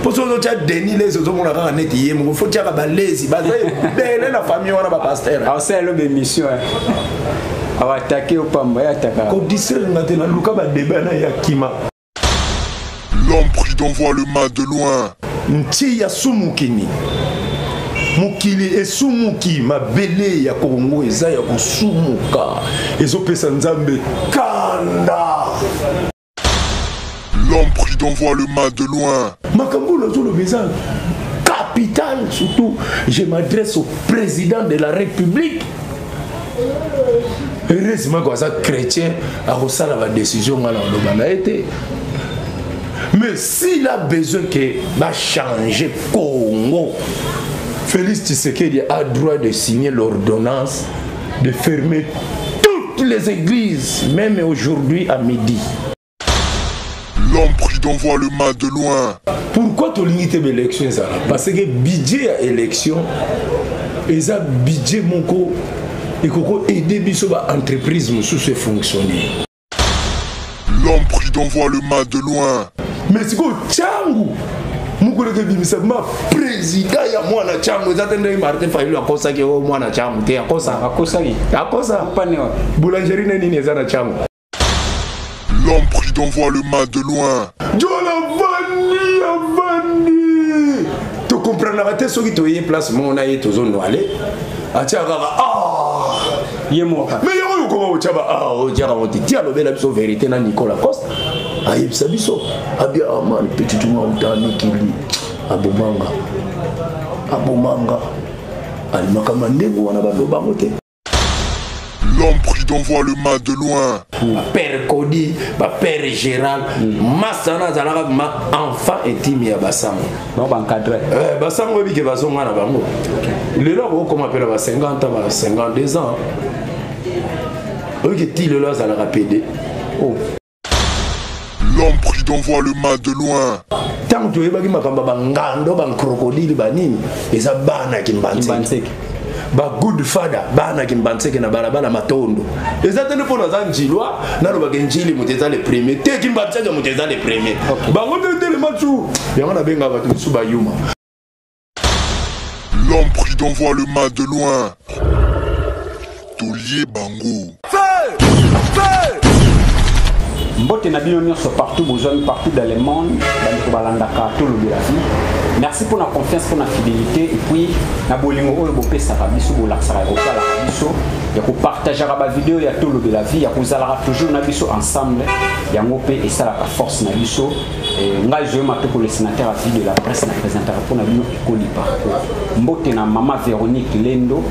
Mpo soki ozotya Denis Lezi, ozomona kaka neti ye moko. Fo tiaka balezi, baza ebele na famille wana, bapasteur. Aosala eloba émission awatake opamba ye ataka. Kodistraire nga te, naluka badeba na ye akima. L'homme prudent voit le mal de loin. Nti ya sumukini, mokili esumuki, mabele ya Kongo eza ya kosumuka, ezopesa Nzambe kanda. L'homme prudent voit le mal de loin. Makambo oyo nazoloba eza capital. Surtout je m'adresse au président de la République. Heureusement ko aza chrétien, akosala badécision, nga na oloba na ye te. Mais s'il a besoin que bachanger Congo, Félix Tshisekedi a droit de signer l'ordonnance de fermer toutes les églises, même aujourd'hui à midi. L'homme prudent voit le mal de loin. Pourquoi tolingi te baélection ezala? Parce que budget ya élection eza budget moko ekoko aider biso, baentreprise mosusu efonctionner. L'homme prudent voit le mal de loin. Mais sikoyo ntango mokolo ekebimisa ma président ya mwana ntango eza te, ndenge Martin Fayulu akosaki o mwana ntango te, akosa. Akosaki. Akosa. Pane wapi? Boulangerie ne nini eza na ntango. L'homme prudent voit le mal de loin. John avandi, avandi, tokomprenaka te. Soki toye place moko na ye, tozonwale, atia kaka ah. Ye moko. Mais yango oyo okoma kotya ba ah, otiaka ngo te. Ti alobela biso vérité na Nicolas Coste, ayebisa biso abia amani petit tuma uta mikili, abomanga, abomanga, alimaka ndenge wana, balobango te. L'homme prudent voit le mal de loin. Bapère Kodi, bapère Gérald, masa wana azalaka ma enfant intime ya basango. Bango baencadre. Basango oyebi ke bazonga na bango lelo, akokoma mpe na ba 50 ans, ba 52 ans. Oyoki ti lelo azalaka pd. Oh. L'homme prudent voit le mal de loin. Ntango toyebaki makambo ya bangando, bancrocodile, banini, eza bana Kimbanseke, bagood father, bana Kimbanseke na balabala Matondo. Eza te nde mpo naza njilwa, nalobaka Njili moto eza le premier te, Kimbanseke moto eza le premier. Bango nde telema tu yango nabengaka bato mosusu bayuma. L'homme prudent voit le mal de loin. Tolie Bango. Mbote na bino nyonso partout bozwami, partout dans le monde, bandeko balandaka Tolobela Vie. Merci pour la confiance, pour la fidélité et puis na bolingo oyo bopesaka biso, bolakisaka ya kotalaka biso, ya kopartageaka bavideo ya Tolobela Vie, ya kozalaka toujours na biso ensemble. Yango mpe esalaka force na biso. Ngai Zoé Matoko, le sénateur à vie de la presse, na présentaka mpona bino Ekoli Parcours. Mbote na mama Véronique Lendo,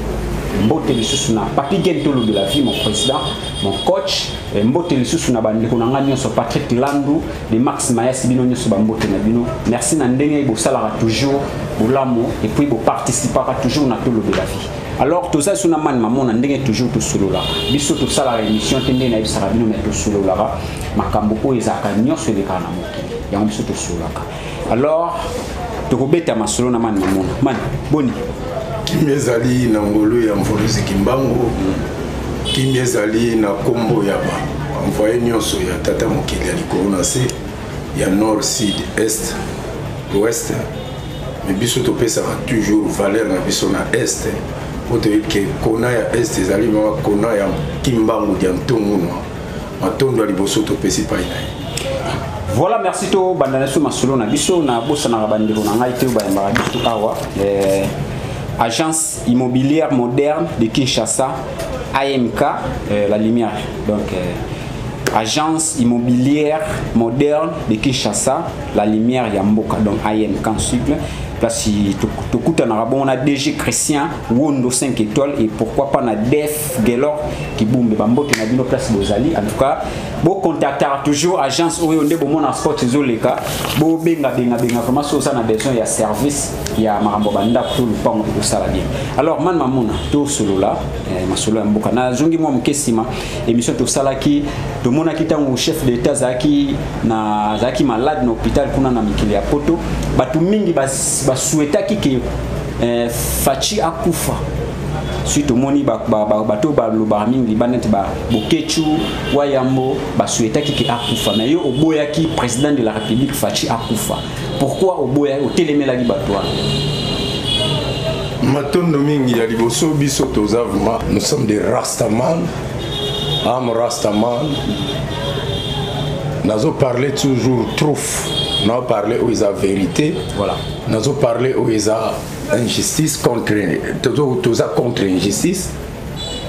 mbote lisusu na Papi Gen Tolobela Vie, mon président, mon coach. Mbote lisusu na bandeko na ngai nyonso, Patrick Landu de Max Mayasi, bino nyonso bambote na bino. Merci na ndenge bosalaka toujours bolamu et puis boparticipaka toujours na Tolobela Vie. Alors toza so na Mani Mamona, ndenge toujours tosololaka biso, tosalaka émission te ndenge nayebisaka bino, mais tosololaka makambo oyo ezalaka nyonso elekaka na mokili, yango biso tosololaka. Alors tokobeta masolo na Mani Mamona. Mani, boni? Kimia ezali na ngolu ya Mvoluzi Kimbangu, kimia ezali na nkombo ya baenvoye nyonso ya tata mokili ya likolo na se, ya nord, sud, est, ouest. Mais biso topesaka toujours valeur na biso na est, po toyebi ke kona ya est ezali mama kona ya Kimbangu dia Ntongunwa. Matondo ya liboso topesi pai na ye. Voilà, merci. To banda na biso masolo na biso. Na bosanaka bandeko na ngai te oyo bayambaka biso awa, agence immobilière moderne de Kinshasa, AMK, la lumière. Donc agence immobilière moderne de Kinshasa, la lumière ya mboka, donc AMK en sigle. Place tokutanaka bongo na DG Christian Wondo 5 étoiles et pourquoi pas na Def Gelor Kibumbe. Bambote na bino place bozali. En tout cas bocontactaka toujours agence oyo nde bomona sport ezoleka, bobenga benga benga vraiment so oza na besoin ya service ya makambo ya bandako to lupango, ekosala bien. Alors Man Mamona, tosolola masolo ya mboka. Nazongi mwa moke nsima, émission tosalaki, tomonaki ntango chef d'état azalaki malade na hôpital kuna na mikili ya Poto, bato mingi basouhaitaki ke Fatshi akufa. Suite omoni bato balobaka mingi libanda neti Boketshu Wayambo basouhaitaki ke akufa, mais yo oboyaki président de la République Fatshi akufa. Pourquoi oboya, otelemelaki bato wana? Matondo mingi. Ya liboso, biso toza vraiment, nous sommes des rastaman. Am rastaman, nazoparle toujours truth, nazoparle oyo eza vérité. Voilà. Nazoparle oyo eza injustice contre, toza contre injustice,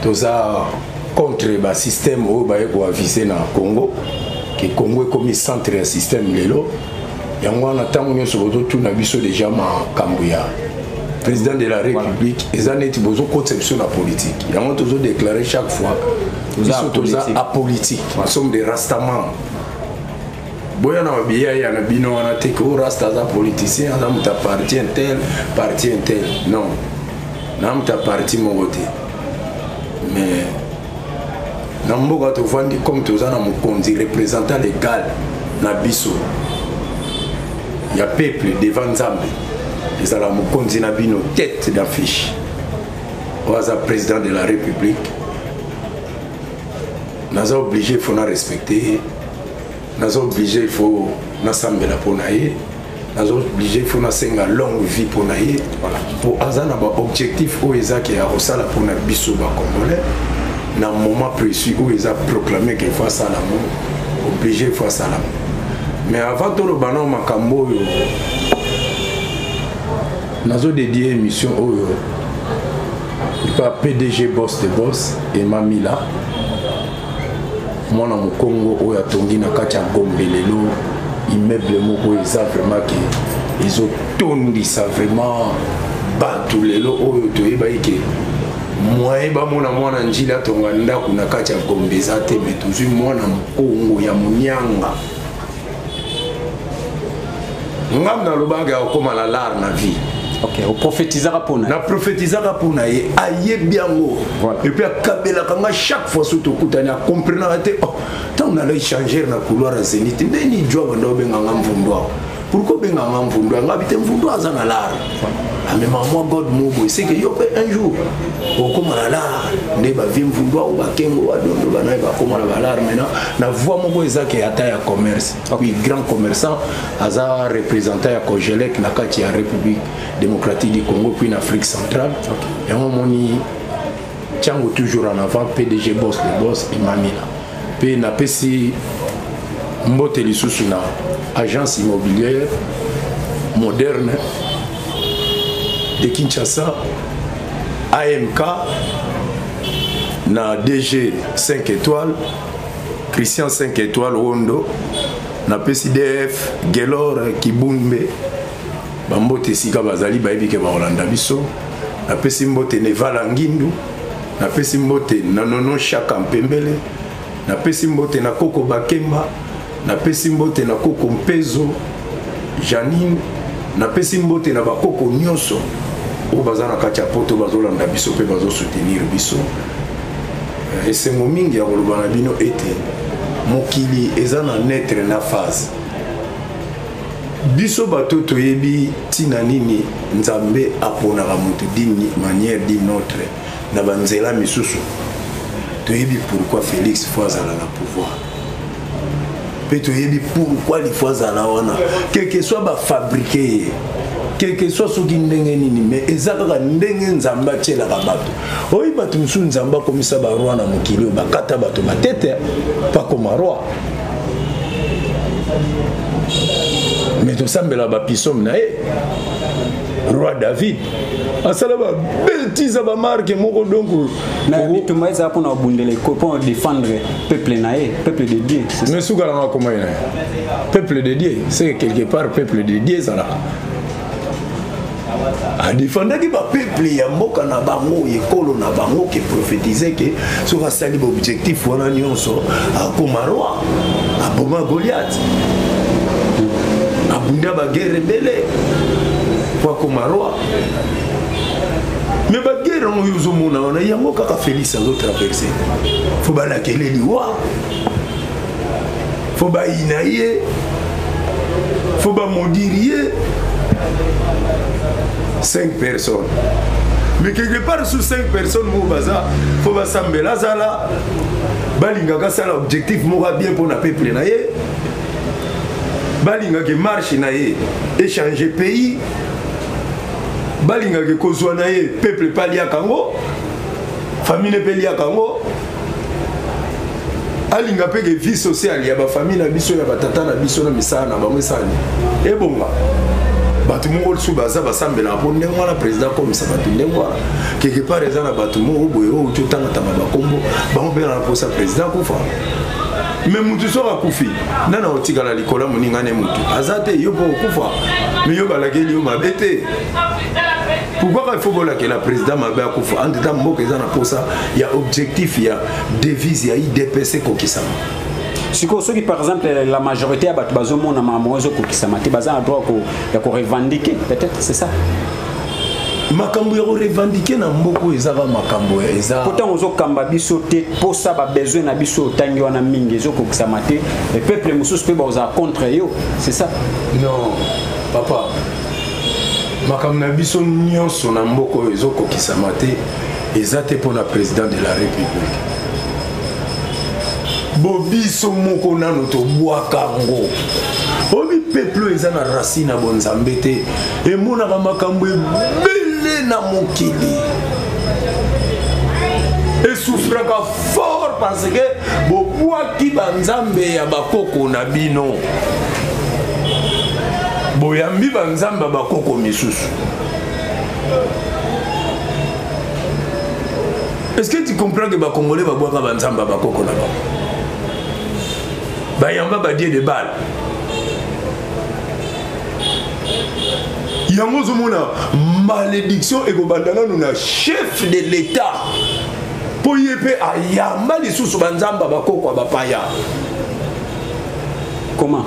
toza contre basystème oyo baye koavise na Congo, ke Congo ekomi centre ya système lelo. Yango wana, ntango nyonso bozotuna biso deja makambo ya président de la République, eza neti bozokotisa biso na politique. Yango tozodéclare chaque fois, biso toza apolitique, nous sommes des rastaman. Boya na babiya ya na bino wana te ke o rasta aza politicien, aza moto ya parti un tel, parti un tel. Non, na moto ya parti moko te. Mais na mboka tovandi, comme toza na mokonzi, représentant légal na biso ya peuple devant Nzambe, ezala mokonzi na bino, tête d'affiche oyo aza président de la République, naza obligé, faut na respecte ye, naza obligé, il faut nasambela mpo na ye, naza obligé, il faut nasenga longue vie mpo na ye, mpo aza na baobjectif oyo ezaki ya kosala mpo na biso bacongolais na moment précis oyo eza proclamé ke faut asala yango, obligé, faut asala yango. Mais avant toloba nao makambo oyo, nazodédie émission oyo epa PDG, boss de boss, Emamila, mwana mokongo oyo atongi na kati ya Gombe lelo immeuble moko eza vraiment ke ezotondisa vraiment bato. Lelo oyo toyebaki ke moyen bamona mwana Njili atonga ndako na kati ya Gombe eza te, me tozwi mwana mokongo ya monianga. Ngam nalobaka akokóma na lar na vie. Ok, oprophétisaka mpona Na prophétisaka mpo na ye, ayebi yango. Voilà. Et puis akabelaka nga chaque fois so tokutani, akomprenaka te. Oh, ntango nala échanger na couloir ya Zénith, ndeni jwa banda obenganga mvundu awa, pourquoi obenganga mvundu? Anga bi te, mvundu aza na lar, amema mwa god mo boye, seke yo mpe un jour okóma na lar. Nde bavie mvundu awo, bakengo, badondo, banaye bakóma na balar. Maintenant na voie moko ezake ata ya commerce, puis grand commerçant, aza représentant ya Cogelec na kati ya République démocratique du Congo, puis na Afrique centrale. Yango omoni ntiango toujours en avant, PDG, boss de boss, Emamila. Mpe napesi mbote lisusu na agence immobilière moderne de Kinshasa, AMK, na DG 5 étoiles, Christian 5 étoiles Wondo. Napesi DF Gelor Kibumbe bambote esika bazali, bayebi ke bakolanda biso. Napesi mbote Nevala Ngindu, napesi mbote na Nono Shaka Mpembele, napesi mbote na Koko Bakemba, napesi mbote na Koko Mpezo Janine, napesi mbote na bakoko nyonso oyo baza na kati ya poto, bazolanda biso mpe bazosoutenir biso. Esengo mingi ya koloba na bino ete mokili eza na netre na phase. Biso bato toyebi ntina nini Nzambe aponaka moto d'une manière, d'une autre, na banzela misusu. Toyebi pourquoi Félix faut azala na pouvoir, mpe toyebi pourquoi lifo azala wana, quelque soit bafabrike ye, quelque soit soki ndenge nini, mais eza kaka ndenge Nzambe atielaka bato. Oyi bato mosusu, Nzambe akomisa baroi na mokili oyo, bakata bato batete pakoma roi, mais tosambela bapisome na ye. Roi David asala babêtises, bamarke moko, donc Mais bitumba ezala mpona kobundela eko, mpona défendre peuple na ye, peuple de Dieu, c'est ça. Mais suka nanga akoma ye na ye peuple de Dieu, c'est que quelque part peuple de Dieu ezalaka adefendaki bapeuple ya mboka na bango, ekolo na bango, ke prophétise ke soki asali baobjectif wana nyonso, akoma roi. Aboma Goliath, abunda baguerre ebele po akoma roi. Mais baguerre yango oyo ozomona wana, yango kaka Félix azotraverse. Faut balakele liwa, faut bayina ye, faut bamaudire ye. Cinq personnes Mais quelque part, sous 5 personnes moko baza fo basambela, azala balingaka asala objectif moko ya bien mpona peuple na ye, balingaka marche na ye échange pays, balingaka kozwa na ye peuple mpe aliaka yango, famille mpe eliaka yango, alinga mpe ke vie sociale ya bafamille na biso, ya batata na biso, na misala na bango esani ebonga. Bato moko lisusu baza basambelaka mpo ndenge wana président akomisa bato ndenge wana. Quelque part eza na bato moko boye oyo outi otangatanga bakombo bango mpe na mposa président akufa. Me mutu soki akufi, nani akotikala likolo ya moninga ne? Mutu aza te. Yo mpo okufa, me yo balakeli yo mabe te. Pourquoi il faut bolakela président mabe akufa? Entre temps, mboka eza na posa ya objectif ya devise ya UDPS ekokisama. Sikoyo, soki par exemple la majorité ya bato bazomona makambo ezokokisama te, baza na droit ya korevendiquer peut-être, c'est ça? Makambo ya korevendiquer na mboka oyo ezaka makambo eza Po ntango ozokamba biso te, mposa babesoin na biso otangi wana mingi ezokokisama te, e peuple mosusu mpe bakozala contre yo, c'est ça? Non, papa, makambo na biso nyonso na mboka oyo ezokokisama te, eza te mpona président de la République. Bo biso moko nano tobwaka yango. Obi peuple oyo eza na racine ya bonzambe te, emonaka makambo ebele na mokili, esouffraka fort parce que bobwaki banzambe ya bakoko na bino, boyambi banzambe ya bakoko misusu. Est-ce que tu comprends que Bacongolais babwaka banzambe ya bakoko na bango, bayamba badieu de Baal? Yango ozomona malédiction ekobanda nanu na chef de l'État, mpo ye mpe ayamba lisusu banzambe ya bakoko ya bapaya. Comment?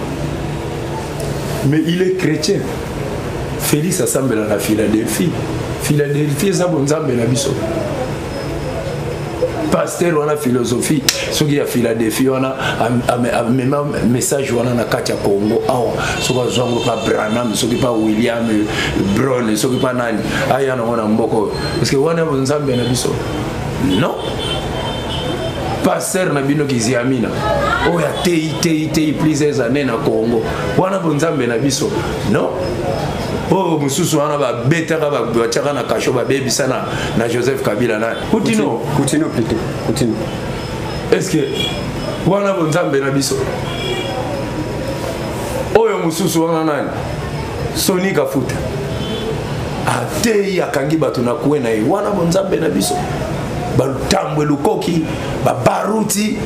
Mais il est chrétien. Félix asambela na Philadelphie. Philadelphie eza bonzambe na biso. Pasteur wana, philosophie soki ya Philadelphie wana, amema message wana na kati ya Congo awa. Soki azwango pa Branham, soki pa William Brown, soki pa nani, aya nango na mboka oyo. Parce que wana bonzambe na biso, non? Pasteur na bino Kiziamina oyo ateyi teyi teyi plusieurs années na Congo, wana bonzambe na biso, non? Oyo mosusu wana babetaka, batiaka na kasho, babebisa na Joseph Kabila, nani, Kutino. Kutino plutôt, Kutino. Est ce que wana bonzambe na biso? Oyo mosusu wana nani, Soni Kafuta, ateyi, akangi bato na kwe na ye, wana bonzambe na biso? Balutambwe lukoki, babaruti,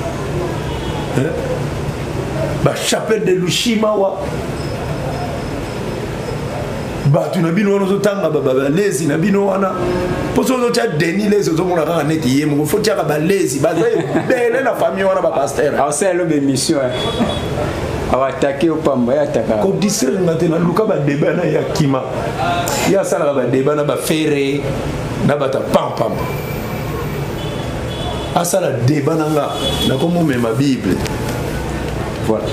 bachapelle de Lushimawa, bato na bino wana ozotanga balezi na bino wana. Mpo soki ozotya Denis Lezi, ozomona kaka neti ye moko. Fo tiaka balezi, baza ebele na famille wana, bapasteur. Aosala eloba émission awatake opamba ye ataka. Kodistraire nga te. Naluka badébat na ye, akima. Ye asalaka badébat na bafere na bato ya pampamba. Asala débat na nga, nakomomema Bible. Voilà.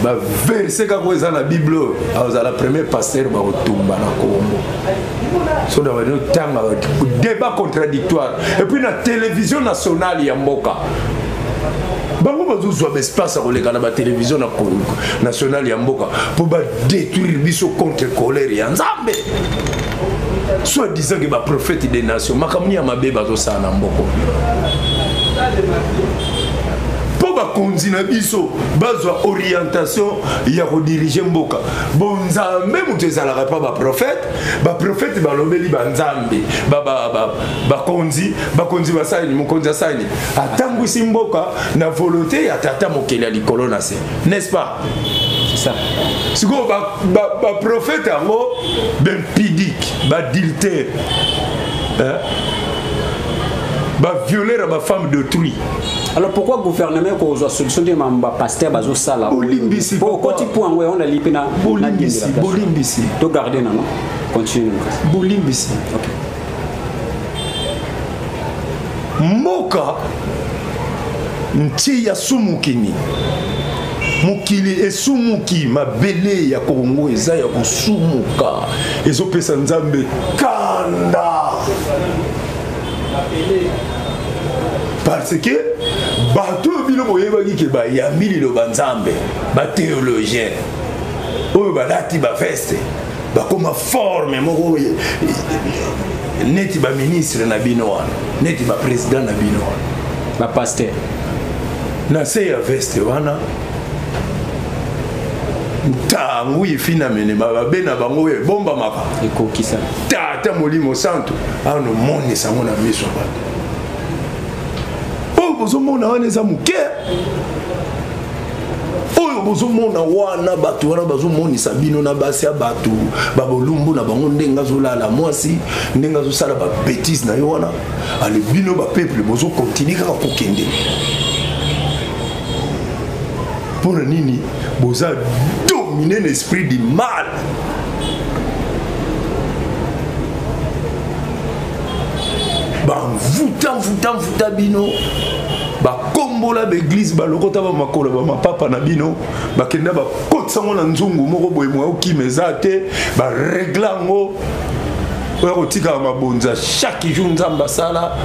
Baverset kaka oyo eza na Bible oyo, azala premier pasteur bakotumba na Kongo. So na bano otanga débat contradictoire et puis na télévision nationale ya mboka, bango bazozwa baespace ya koleka na batélévision nationale ya mboka mpo badétruire biso contre colère ya Nzambe, soit disant que baprophète des nations. Makambo ya mabe bazosala na mboka mpo bakonzi na biso bazwa orientation ya kodiriger mboka. Bonzambe moto ezalaka mpa baprophète. Baprophète balobeli banzambe, bakonzi. Bakonzi basali, mokonzi asali, atambwisi mboka na volonté ya tata mokeli ya likolo na se, n'est-ce pas? C'est ça. Sikoyo baprophète yango baimpudique, baadultère, bavioleur ya bafemme d'autrui. Alors pourquoi gouvernement kozwa solution te? Mambo bapasteur bazosala. Bolimbisi. Po okoti po yango, yango nali mpe na Bolimbisi, bolimbisi. To garde nano, continue. Bolimbisi. Ok. Mboka nti ya sumukini. Mokili esumuki, mabele ya Kongo eza ya kosumuka, ezopesa Nzambe kanda. Parce que bato oyo bino boyebaki ke bayambi liloba Nzambe, ba théologien oyo balati ba veste, bakoma forme moko neti ba ministre na bino wana, neti ba président na bino wana, ba pasteur na se ya veste wana ntango efinamenema babe na bango oyo ebombamaka ekokisa tata molimo santu awa nomonisa yango na miso ya bato oyo bozomona wana eza moke oyo bozomona wana bato wana bazomonisa bino na basi ya bato babolumbu na bango ndenge azolala mwasi ndenge azosala babetise na ye wana ale bino bapeuple bozokontinue kaka kokende mpo na nini boza domine na esprit du mal bamvuta mvuta mvuta bino bakombola baeglize balokota bamakolo bamapapa na bino bakenda bakotisa yango na nzungu moko boye moya okima eza te baregla yango oya kotikaka mabonza chaque jour nzambe asala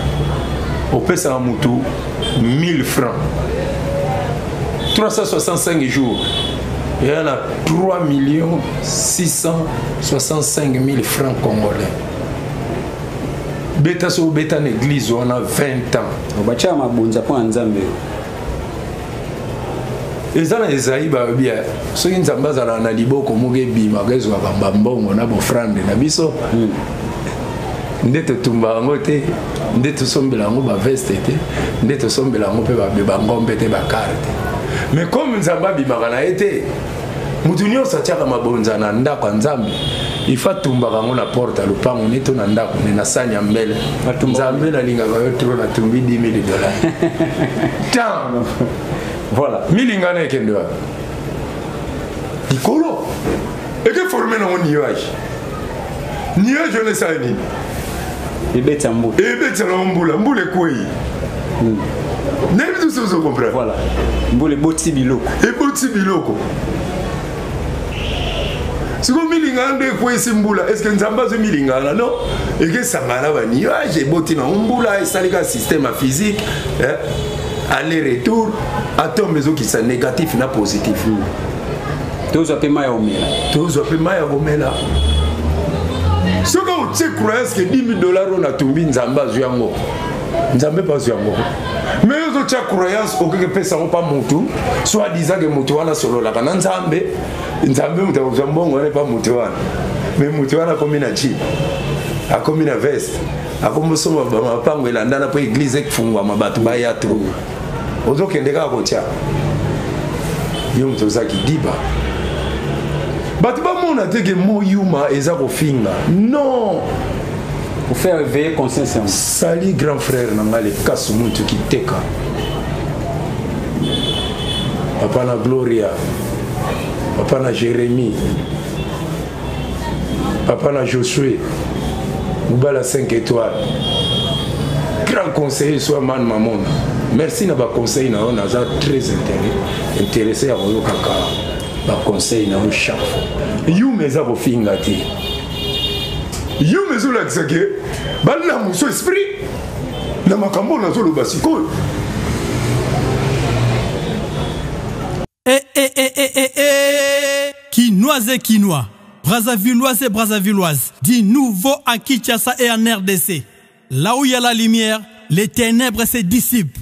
opesaka motu 1000 francs 365 jours eya na 3 millions 665 000 francs congolais beta so obeta na église wana 20 ans batyaka mabonza mpo na nzambe eza na ezai balobi eh, soki nzambe azalaka na liboko moko ebimaka ezwaka bambongo na bofrande na biso hmm. nde totumba yango te nde tosombela yango baveste te nde tosombela yango mpe bangombe te bakare te mais comme nzambe abimaka na ye te moto nyonso atiaka mabonza na ndako ya nzambe ifa atumbaka yango na porte ya lopango ne to na ndako ne na sani ya mbele nzambe nalingaka yo tro natumbi 10 000 dollars tan voilà milingana ekende wapi likolo eke forme nango nuage nuage wana esala nini ebetisa mbula ebetisa nango mbula mbula ekwei hmm. nayebi te soki ozo comprendre voilà mbula ebotisi biloko ebotisi biloko sikoyo milingana nde ekweyisi mbula estce nzambe azwi milingana no ekesangana na banuage eboti nango mbula esali kaka système ya physique eh? aller retour atome ezokisa négatif na positif hmm. tozwa mpe mai ya komela tozwa mpe mai ya komela soki otie croyance ke 10 000 dollar oyo natumbi nzambe azwi yango nzambe mpe azwi yango mais yo ozotya croyance okoki epesa yango mpa motu soit disant ke motu wana asololaka na nzambe nzambe moto akozwa mbongo wana epa motu wana mais motu wana akomi na jeep akomi na veste akomi osomba bamapango elandana mpo eglize efungwama bato baya trop ozokende kaka kotya yo moto oza kidiba bato bamona te ke moyuma eza kofinga non pour faire éveiller conscience yango sali grand frère na ngai lekasu muntu kiteka papa na gloria papa na jérémie papa na josue mobala 5 étoiles grand conseiller soit man mamona merci na baconseil na yo naza très intéressé ya koyokaka baconseil na yo chaque fois yuma eza kofinga te yuma ezolakisa ke balamuso esprit na makambo oyo nazoloba sikoyo Eh, eh, eh, eh, eh, eh. Kinois et Kinois, Brazzavillois et Brazzavilloises, du nouveau à Kinshasa et en RDC. Là où il y a la lumière, les ténèbres se dissipent.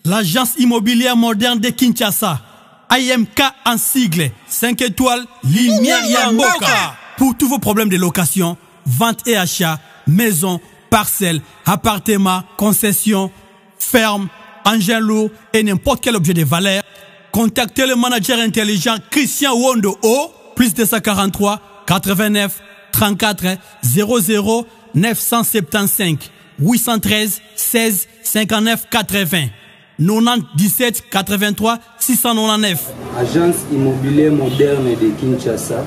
L'agence immobilière moderne de Kinshasa, AMK en sigle, 5 étoiles, Lumière Yamboka. Pour tous vos problèmes de location, vente et achat, maison, parcelle, appartement, concession, ferme, engin lourd et n'importe quel objet de valeur, contactez le manager intelligent Christian Wondo au plus 243 89 34 00 975 813 16 59 80 97 83 699. Agence immobilière moderne de Kinshasa,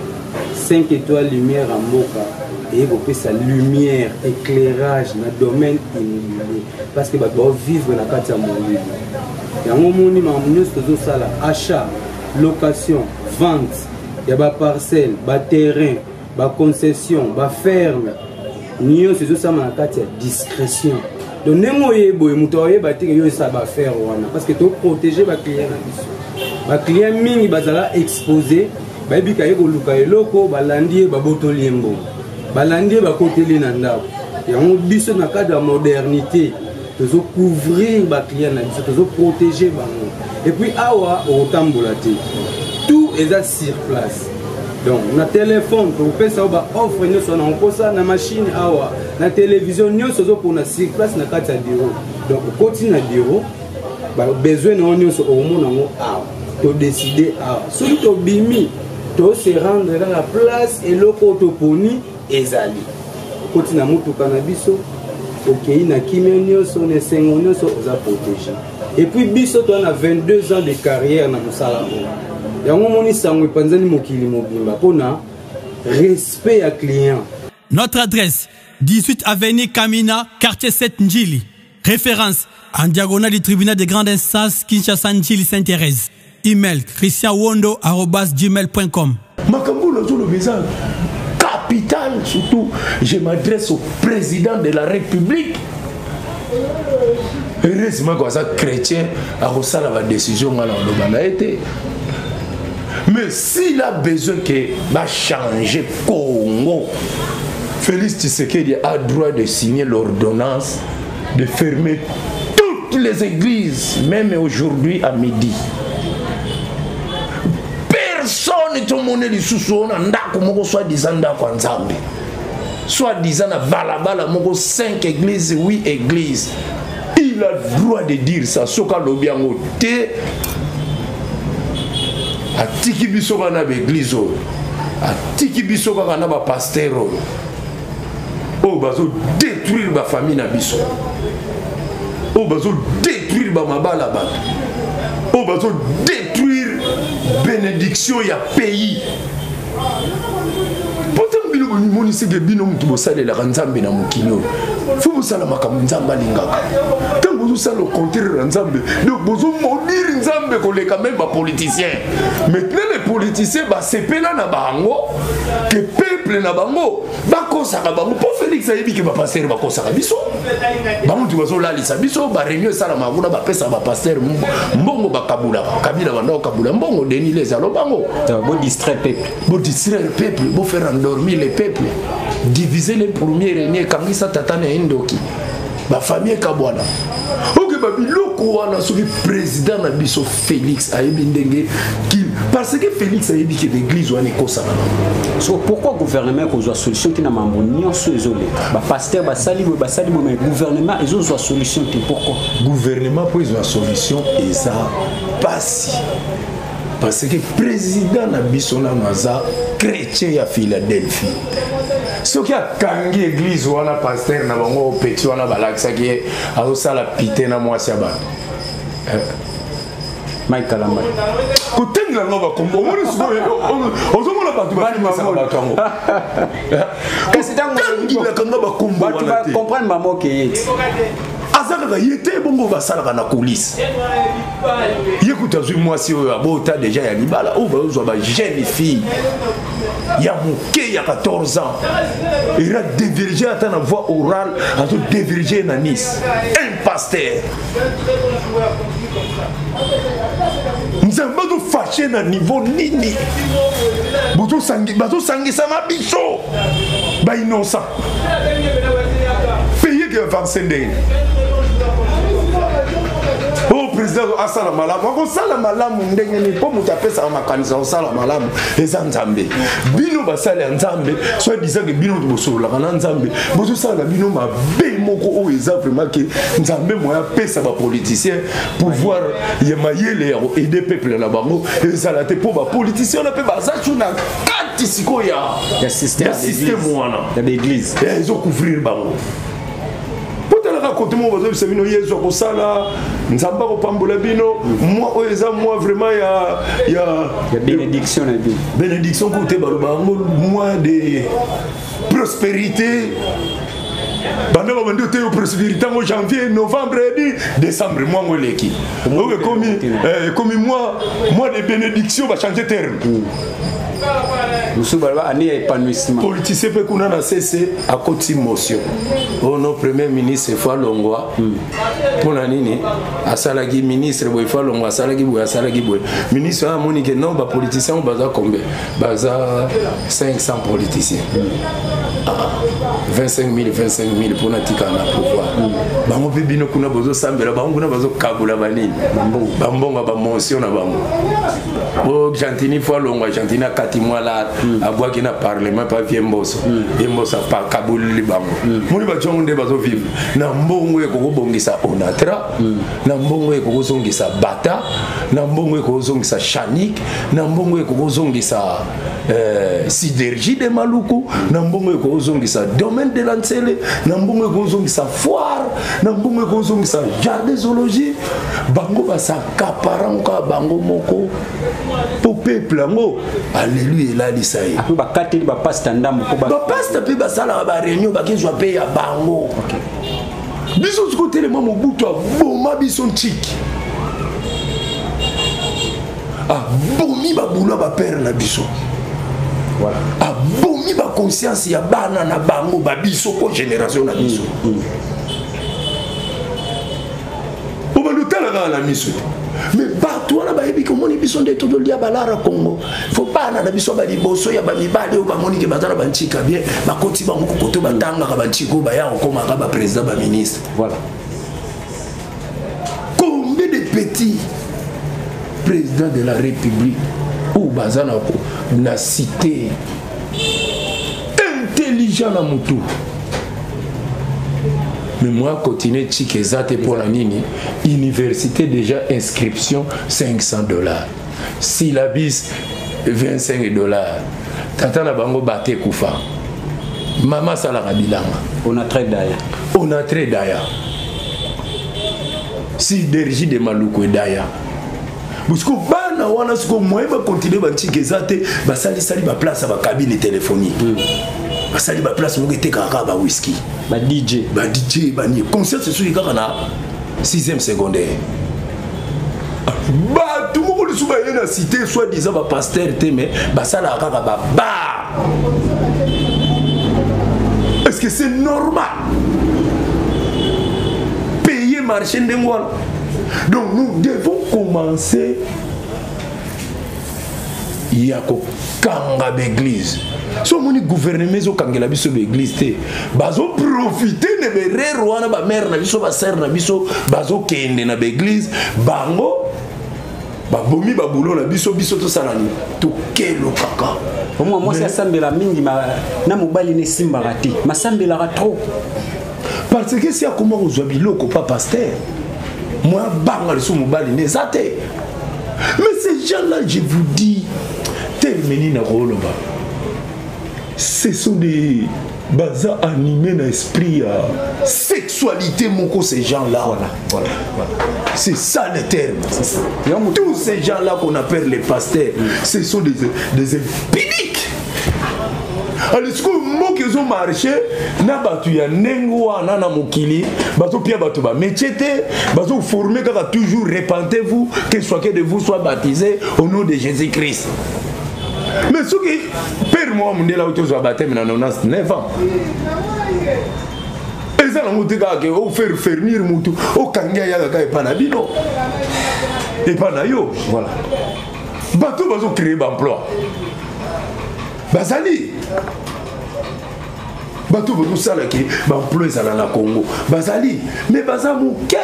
5 étoiles lumière à Mboka eye kopesa lumière éclairage na domaine immobilier parce que bato baovivre na kati ya molili yango omoni makambo nyonso tozosala achat Location, vente ya baparcelle, baterrain, baconcession, baferme, nyonso ezosalama na kati ya discrétion. Donc ndenge oye boye, moto akoyeba te ke yo esala baaffaire wana, parce que toprotege baclient na biso. Baclient mingi bazala exposé, bayebi ka ye koluka eloko, balandi ye, babotoli ye mbongo, balandi ye, bakoteli na ndako. Yango biso na cadre ya modernité tozocouvrir baclient na biso, tozoprotege bango. Et puis awa okotambola te, tout eza sur place. Donc na telefone tokopesa yo baoffre nyonso wana okosa na machine awa na télévision nyonso ozopona sur place na kati ya bureau. Donc okoti na bureau, babesoin na yo nyonso okomona yango awa, todécider awa. Soki tobimi, tose rendre kaka place, eloko oyo toponi ezali. Okoti na motuka na biso, okei na kimia nyonso, na esengo nyonso, oza protégé. Et puis biso toza na 22 ans de carrière na mosala oyo. Yango omoni sango epanzani mokili mobimba mpona respect ya client. Notre adresse: 18 avenue Kamina, quartier 7 Ndjili. Référence: en diagonale du tribunal de grande instance Kinshasa Ndjili Sainte-Thérèse. Email: christianwondo.gmail.com. Makambo nazoloba eza capital. Surtout je m'adresse au président de la République. Heureusement ko aza chrétien, akosala badécision nga na oloba na ye te. Mais s'il a besoin que bachanger Congo, Félix Tshisekedi a droit de signer l'ordonnance de fermer toutes les églises, même aujourd'hui à midi. Personne tomoni lisusu oyo na ndako moko soi-disant ndako ya Nzambe, soi-disant na balabala moko 5 églises, 8 églises. Il a droit de dire ça. Soki alobi yango te, atiki biso kaka na baeglise oyo, atiki biso kaka na bapasteur oyo, oyo bazodétruire bafamille na biso, oyo bazodétruire bamabala bato, oyo bazodétruire bénédiction ya pays. Po ntango bino bomimoni que bino motu bosalelaka Nzambe na mokili oyo, fo bosala makambo Nzambe alingaka. Ntango bozosala au contraire na Nzambe, donc bozomaudire Nzambe koleka même bapoliticien. Maintenant les politiciens basepela na bango ke peuple na bango bakosaka bango, mpo Félix ayebi ke bapasteur bakosaka biso, bango tu bazolalisa biso. Baréunion esalamaka kuna, bapesaka bapasteur mbongo, bakabulaka. Kabila banda kokabula mbongo, Denis Lessie alobango. Bodistraire peuple. Bodistraire peuple, bofaire endormir le peuple, diviser les premiers régniers, ekangisa tata na ye ndoki, bafamille ekabwana. Oke babiloko wana, soki président na biso Félix ayebi ndenge, parce que Félix ayebi ke l'église wana ekosaka nango. So pourquoi gouvernement ekozwa solution te na mambo nyonso ezoleka? Bapasteur basali boye, basali boye, mais gouvernement ezozwa solution te, pourquoi? Gouvernement mpo ezwa solution eza pasi, parce que président na biso nano aza chrétien ya Philadelphie. Soki akangi église wana, pasteur na bango petit wana balakisaki ye azosala pite na mwasi ya bato. Mike Kalamba. Kotengela ngo bakombo, omoni sikoyo ozomona bato bafimisaka bato yango. Kasi ntango Kotangelaka nga bakombo bato wana te. bacomprendre mamoke ye ti. Aza kaka ye te, bongo basalaka na coulisse. Ye kutu azwi mwasi oyo abota deja ya libala, oyo bazozwa bajeune fille ya moke ya 14 ans, era dévierge ata na voie orale, azo dévierge na Nice. Un pasteur, Nzambe azofâcher na niveau nini? Bazosangisa na biso bainnocent. Pays ke avance ndenge oyo président asala malamu, akosala malamu ndenge nini? Mpo moto apesaka makanisi akosala malamu eza Nzambe. Bino basali ya Nzambe, soit disant ke bino bosololaka na Nzambe, bozosala na bino mabe moko oyo eza vraiment ke Nzambe moya apesa bapoliticien pouvoir ya mayele ya koaider peuple na bango ezala te, mpo bapoliticien wana mpe baza su na kati sikoyo ya ya système. Ya système wana. Ya baeglise. Ezocouvrir bango. Po talaka kote moko bazobisa bino Yesu akosala, Nzambe akopambola bino. Mwa oyo eza mwa vraiment ya ya bénédiction na bino. Bénédiction kutu te, baloba yango mois de prospérité. Banda babandi oteyo prospérité yango janvier, novembre, edi décembre, mwango eleki oyo ekomi eh, ekomi mois mois de bénédiction, bachange terme. Mosusu baloba année ya épanouissement. Politicien mpe kuna na cc akoti motion oyo no premier ministre fo alongwa. Mpo na nini asalaki ministre boye? Fo alongwa, asalaki boye, asalaki boye. Ministre wana amoni ke non, bapoliticien oyo baza combien? Baza 500 politiciens. Ah, 25 000, 25 000 mpona tikala na pouvoir. Bango mpe bino kuna bozosambela, bango kuna bazokabola banini, bambongo ya bamotion na bango. O Gentini fo alongwa. Gentini akati mwa lar, abwaki na parlement pa vie Mboso. Ye Mboso akaboleli bango. Moni bato yango nde bazovivre na mbongo ekokobongisa Onatra, na mbongo ekokozongisa Bata, na mbongo ekokozongisa Chanik, na mbongo ekokozongisa Sidérurgie de Maluku, na mbongo ekozongisa Domaine de la Nsele, na mbongo ekozongisa foire, na mbongo ekozongisa jardin zoologie. Bango basakaparango kaka bango moko mpo peuple yango aleluya elalisa ye. Ape bakateli bapasta ndambo mpo bapasta mpe basalaka bareunion, bakezwa mpe ya bango. Biso sikoyo telema, Mobutu aboma biso ntiki, abomi babulo ya bapere na biso. Voilà. Abomi baconscience ya bana na bango babiso ko génération na biso. Obandi otala kaka na miso te, mais bato wana bayebi ke omoni biso nde tozolia balara Congo. Fo bana na biso baliboso ya bamibali oyo bamoni ke baza na bantika bien, bakoti bango kokoto, batangaka bantika oyo baya kokomaka baprésident, baministre. Voilà. Combien de petits présidents de la République oyo baza na cité, intelligent na motu, mais moi continue tike eza te. Mpo na nini? Université déjà inscription 500 $, syllabus 25 $. Tata na bango bate ekufa, mama asalaka bilanga. On a très daya. On a très daya, Sidérurgie de Maluku edaya. Bosiko bana wana siko moyen bakontinue bantika eza te. Basalisali baplace ya bacabine téléphonique, basali baplace moko etekaka kaka bawiski. Ba DJ. Ba DJ bani conscience soki kaka na 6e secondaire. Bato moko lisusu baye na cité, soit disant bapaster te, mais basalaka kaka babar. Est ce que c'est normal payer marché ndenge wana? Donc nous devons commencer ya kokanga baeglise. So omoni gouvernement ezokangela biso baeglise te, bazoprofite na berere wana. Bamare na biso, basere na biso bazokende na baeglise, bango babomi babulo na biso. Biso tosala nini? Tokelokaka. Omwa mwasi asambela mingi na mobali nesimbaka te, masambelaka trop. Parce que si akoma kozwa biloko pa paster, mwa banga lisusu mobali nde eza te. Mais ces gens là, je vous dis, terme nini nakoloba, ce sont des baza animé na esprit ya sexualité moko, ces gens là. Voilà. C'est ça le terme. Tous ces gens là qu'on appelle les pasteurs, ce sont des impudiques. Alors sikoyo mboka ezomarche na bato ya ndenge wana na mokili, bazopia bato bamétier te, bazoforme kaka toujours: repentez-vous, que chacun de vous soit baptisé au nom de Jésus Christ. Mais soki père moko mondele auti ozwa baptême na 99 ans, eza nango te kaka ke ofaire fermir mutu okangi, ayaka kaka epa na bino, epa na yo. Voilà. Bato bazocrée baemploi bazali, bato bazosalaki baemploi ezala na Congo bazali, mais baza moke.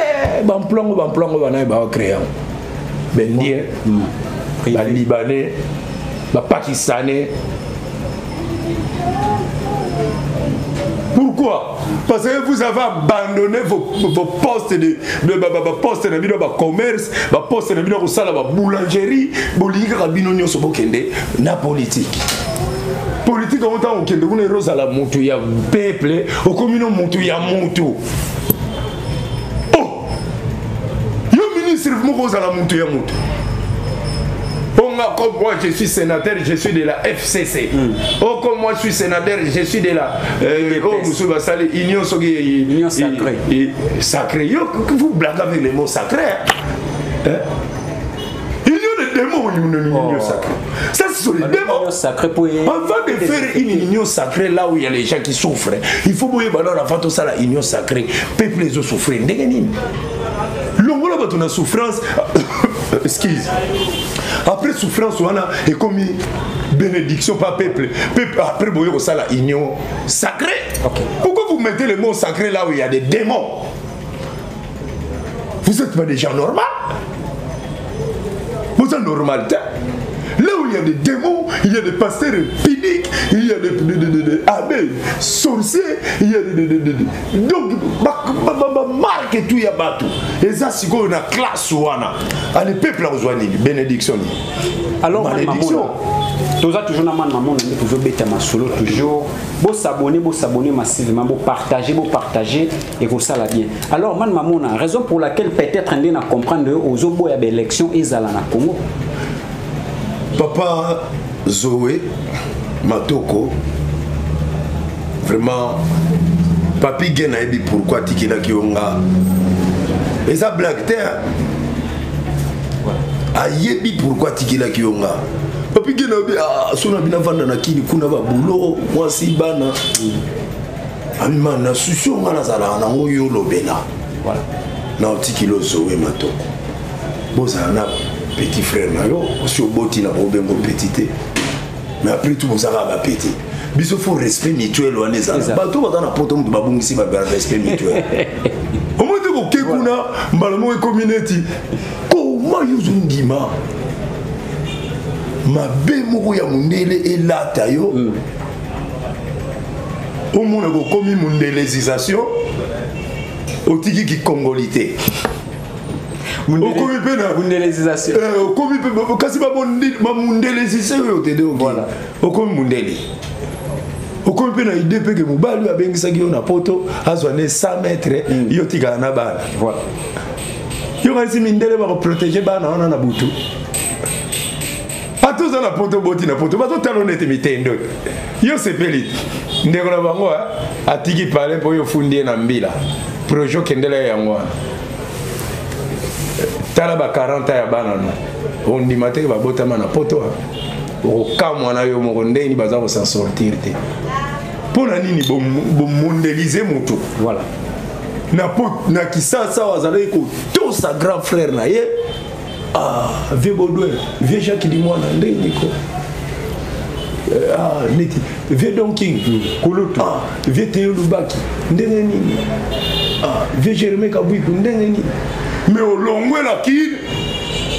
Baemploi ngo, baemploi ngo banaye baocrée yango? Baindien, balibanais, bapakistanais. Pourquoi? Parce que vous avez abandonné vos postes de ba, ba, ba, poste na bino ba commerce, ba poste na bino kosala ba boulangerie, bolingi kaka bino nyonso bokende na politique. Politique yango, ntango okende kuna, erozala motu ya peuple, okomi no motu ya motu. Oh! Yo ministre moko ozala motu ya motu. nga comme moi je suis sénateur, je suis de la FCC. Oh, comme moi je suis sénateur, je suis de la oh mosusu basali union soki Union sacrée. Sacré. Yo, vous blaguez avec les mots sacrés, hein? Hein? Union de démons, une union sacrée. Ça, ce sont les démons. Union sacrée pour Avant de faire une union sacrée là où il y a les gens qui souffrent, il faut boyeba alors avant tout ça la union sacrée, peuple ezo souffrir. Ndenge nini? Longola bato na souffrance, excuse. Après souffrance wana ekomi bénédiction pas peuple. Peuple après boye kosala union sacrée. Ok. Pourquoi vous mettez le mot sacré là où il y a des démons? Vous êtes pas des gens normaux. Vous êtes normal. Là où il y a des démons, il y a des pasteurs pudiques, il y a des abbés sorciers, il y a des donc ba marque tout ya bato. Eza sikoyo na classe wana. Ale peuple azwa nini? Bénédiction nini? Alors, malédiction. Toza toujours na man mamona nde tozobeta masolo toujours. Bo s'abonner, bo s'abonner massivement, bo partager, bo partager et kosala bien. Alors man mamona, raison pour laquelle peut-être nde na comprendre ozoboya ba élection ezala na Congo. Papa Zoé Matoko, vraiment, Papi Gen ayebi pourquoi tikelaki yo nga. Eza blague te, hein? Ayebi pourquoi tikelaki yo nga. Papi Gen ayebi, ah, so na bina vanda na kini kuna ba boulot, mwasi bana. Abima na souci nga nazalaka nango yo lobela. Voilà. Na otikilo Zoé Matoko. Bozala na petit frère na yo, osi oboti na bobengo petit te. Mais après tout bozalaka ba petit. Biso faut respect mutuel wana ezala. Ezala. Bato baza na poto moto babungisi ba respect mutuel. Omoni te koke kuna mbala moko ekomi neti koma yo ozondima mabe moko ya mondele elata yo. Omona kokomi mondelezisation, otiki kikongoli te. Okomi mpe na Mondelezisation. Okomi mpe kasi bamondelezise oyo te de oki. Voilà. Okomi mondele. Okomi mpe na idée mpe ke mobali oyo abengisaki yo na poto azwa ne 100 mètres, yo tikala na bana. Voilà. Yo kanisi mindele bakoprotege bana wana na butu. Ata oza na poto, boti na poto, bazotala neti mitendo. Yo sepeli te. Ndeko na bango, hein, atiki pale mpo yo fundi ye na mbila. Projet okendela ye yango wana. Tala ba 40 ans ya bana no. Ondima te babotama na poto, hein. Okokamwa na yo moko ndenge baza ko s'en sortir te. Mpo na nini bomondelize moto? Voilà. Na po, na Kisasa oyo azalaki kotosa grand frère na ye. Ah, vieux Baudouin, vieux Jacques Dimwana, ndenge niko. Ah, neti, vieux Don King, Kulutu. Ah, vieux Théo Lubaki, ndenge nini? Ah, vieux Jérémie Kabouikou, ndenge nini? Mais olongwe na Kin,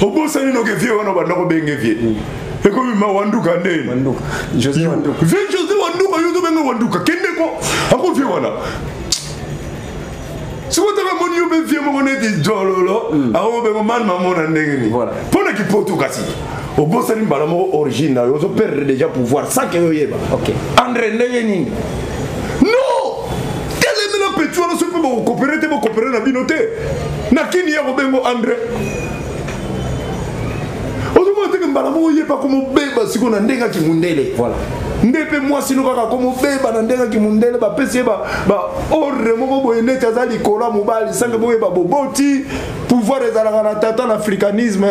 obosani noke vieux wana banda kobenge vieux. Ekomi ma Wanduka ndeni. Wanduka. José Wanduka. Vieux José Wanduka, yo tobenge Wanduka. Kende ko, ako vieux wana. Soki otaka moni yo mpe vieux moko neti jololo, ako bengo man mamona ndenge nini. Voilà. Mpona kipoto kasi. Obosani mbala moko origine na yo, ozo perdre déjà pouvoir sans que yo oyeba. Ok. André ndenge nini? Non! Telemela petit wana soki mpe bokokopere te, bokopere na bino te. Na kini ya kobengo André. Ozomona teke mbala moko oyeba komobeba sikoyo na ndenge ya kimundele. Voilà. Nde mpe mwasi no kaka komobeba na ndenge ya kimundele, bapesi ye ba ordre moko boye neti aza likolo ya mobali, sange boyeba boboti. Pouvoir ezalaka na tata na africanisme.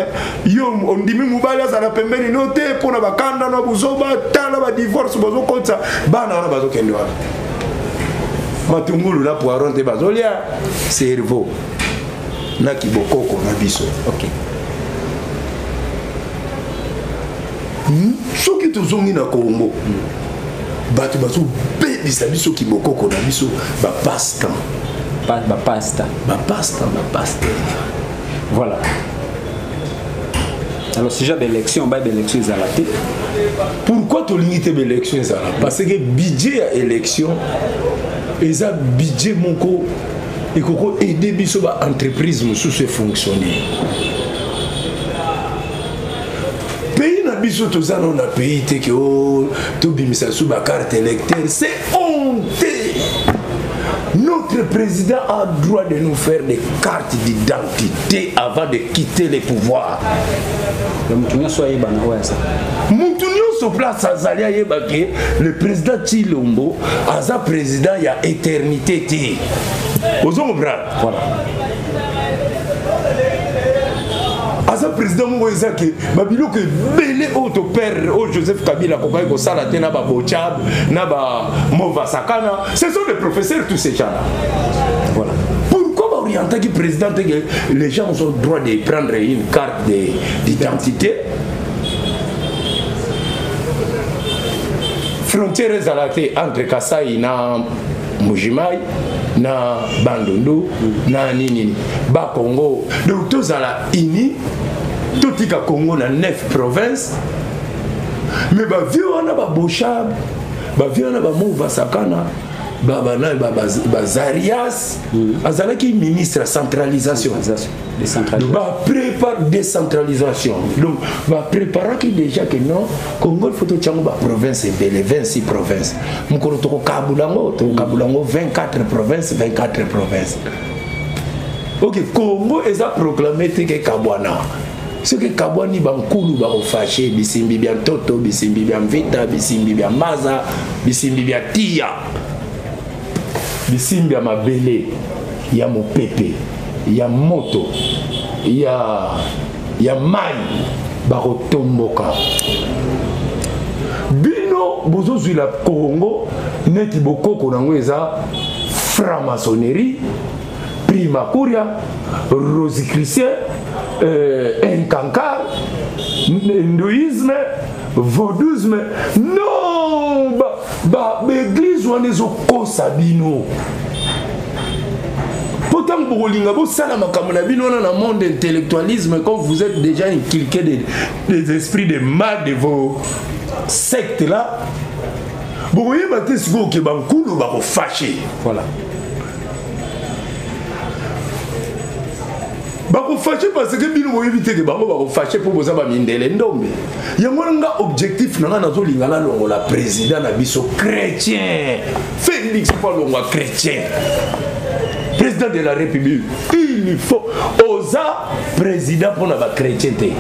Yo ondimi mobali azala pembeni no te mpona bakanda na buzoba, tala ba divorce bozokotisa bana wana bazokende wana. Matungulu na poiron te bazolia cerveau na kibokoko na biso. Ok. Soki tozongi na Congo, bato bazobebisa biso kibokoko na biso, ba passe-temps. Ba passe-temps. Ba passe-temps, ba passe-temps. Voilà. Alors si j'ai élection, ba élection ezala te. Pourquoi tolingi te élection ezala? Parce que budget ya élection eza budget moko ekoko aider biso ba entreprise mosusu e fonctionner. Pays na biso toza nano na pays te ke, oh, tobimisa su ba carte électeur, c'est honteux. Notre président a droit de nous faire des cartes d'identité avant de quitter le pouvoir. Mutu nyonso ayeba na oyo aza. Mutu nyonso place azali ayeba ke le président Tshilombo aza président ya éternité te. Ozo comprendre? Voilà. Aza président moko eza ke babiloko ebele oyo toperdre oyo Joseph Kabila akokaki kosala te na babochab na ba Mova Sakana, ce sont des professeurs tous ces gens-là. Voilà. Pourquoi orientaki président que les gens ont droit de prendre une carte d'identité? Frontière ezala te entre Kasai na Mbujimayi na Bandundu na nini ba Congo. Donc tozala uni, totika Congo na 9 provinces. Mais ba vieux wana ba Bochab, ba vieux wana ba Mova Sakana, ba ba na ba, ba, ba Zarias, azalaki ministre ya centralisation. Décentralisation. Ba prépare décentralisation. Donc ba préparaki déjà que non, Congo il faut to tchango ba province ebele, 26 provinces. Mokolo toko kabulango, toko kabulango 24 provinces, 24 provinces. OK, Congo eza proclamé te ke kabwana. Soki kabwani bankulu bakofashe bisimbi bya ntoto, bisimbi bya mvita, bisimbi bya maza, bisimbi bya tia, bisimbi ya mabele, ya mopepe, ya moto, ya mai, bakotomboka. Bino bozozwila Congo neti bokoko nango eza franc-maçonnerie, Primacuria, Rosicrucien, Nkankar, hindouisme, vaudouisme. Non, ba église wana ezokosa bino. Po ntango bokolinga bosala makambo na bino wana na monde intellectualisme, comme vous êtes déjà inculqué des esprits de mal de vos sectes là, bokoyeba te sikoyo ke bankulu bakofashe. Voilà. Bakofashe parce que bino boyebi te ke bango bakofashe mpo boza ba mindele ndombe. Yango wana nga objectif na nga nazolinga nalongola président na biso chrétien Félix mpo alongwa chrétien président de la République. Il faut oza président mpona ba chrétien te,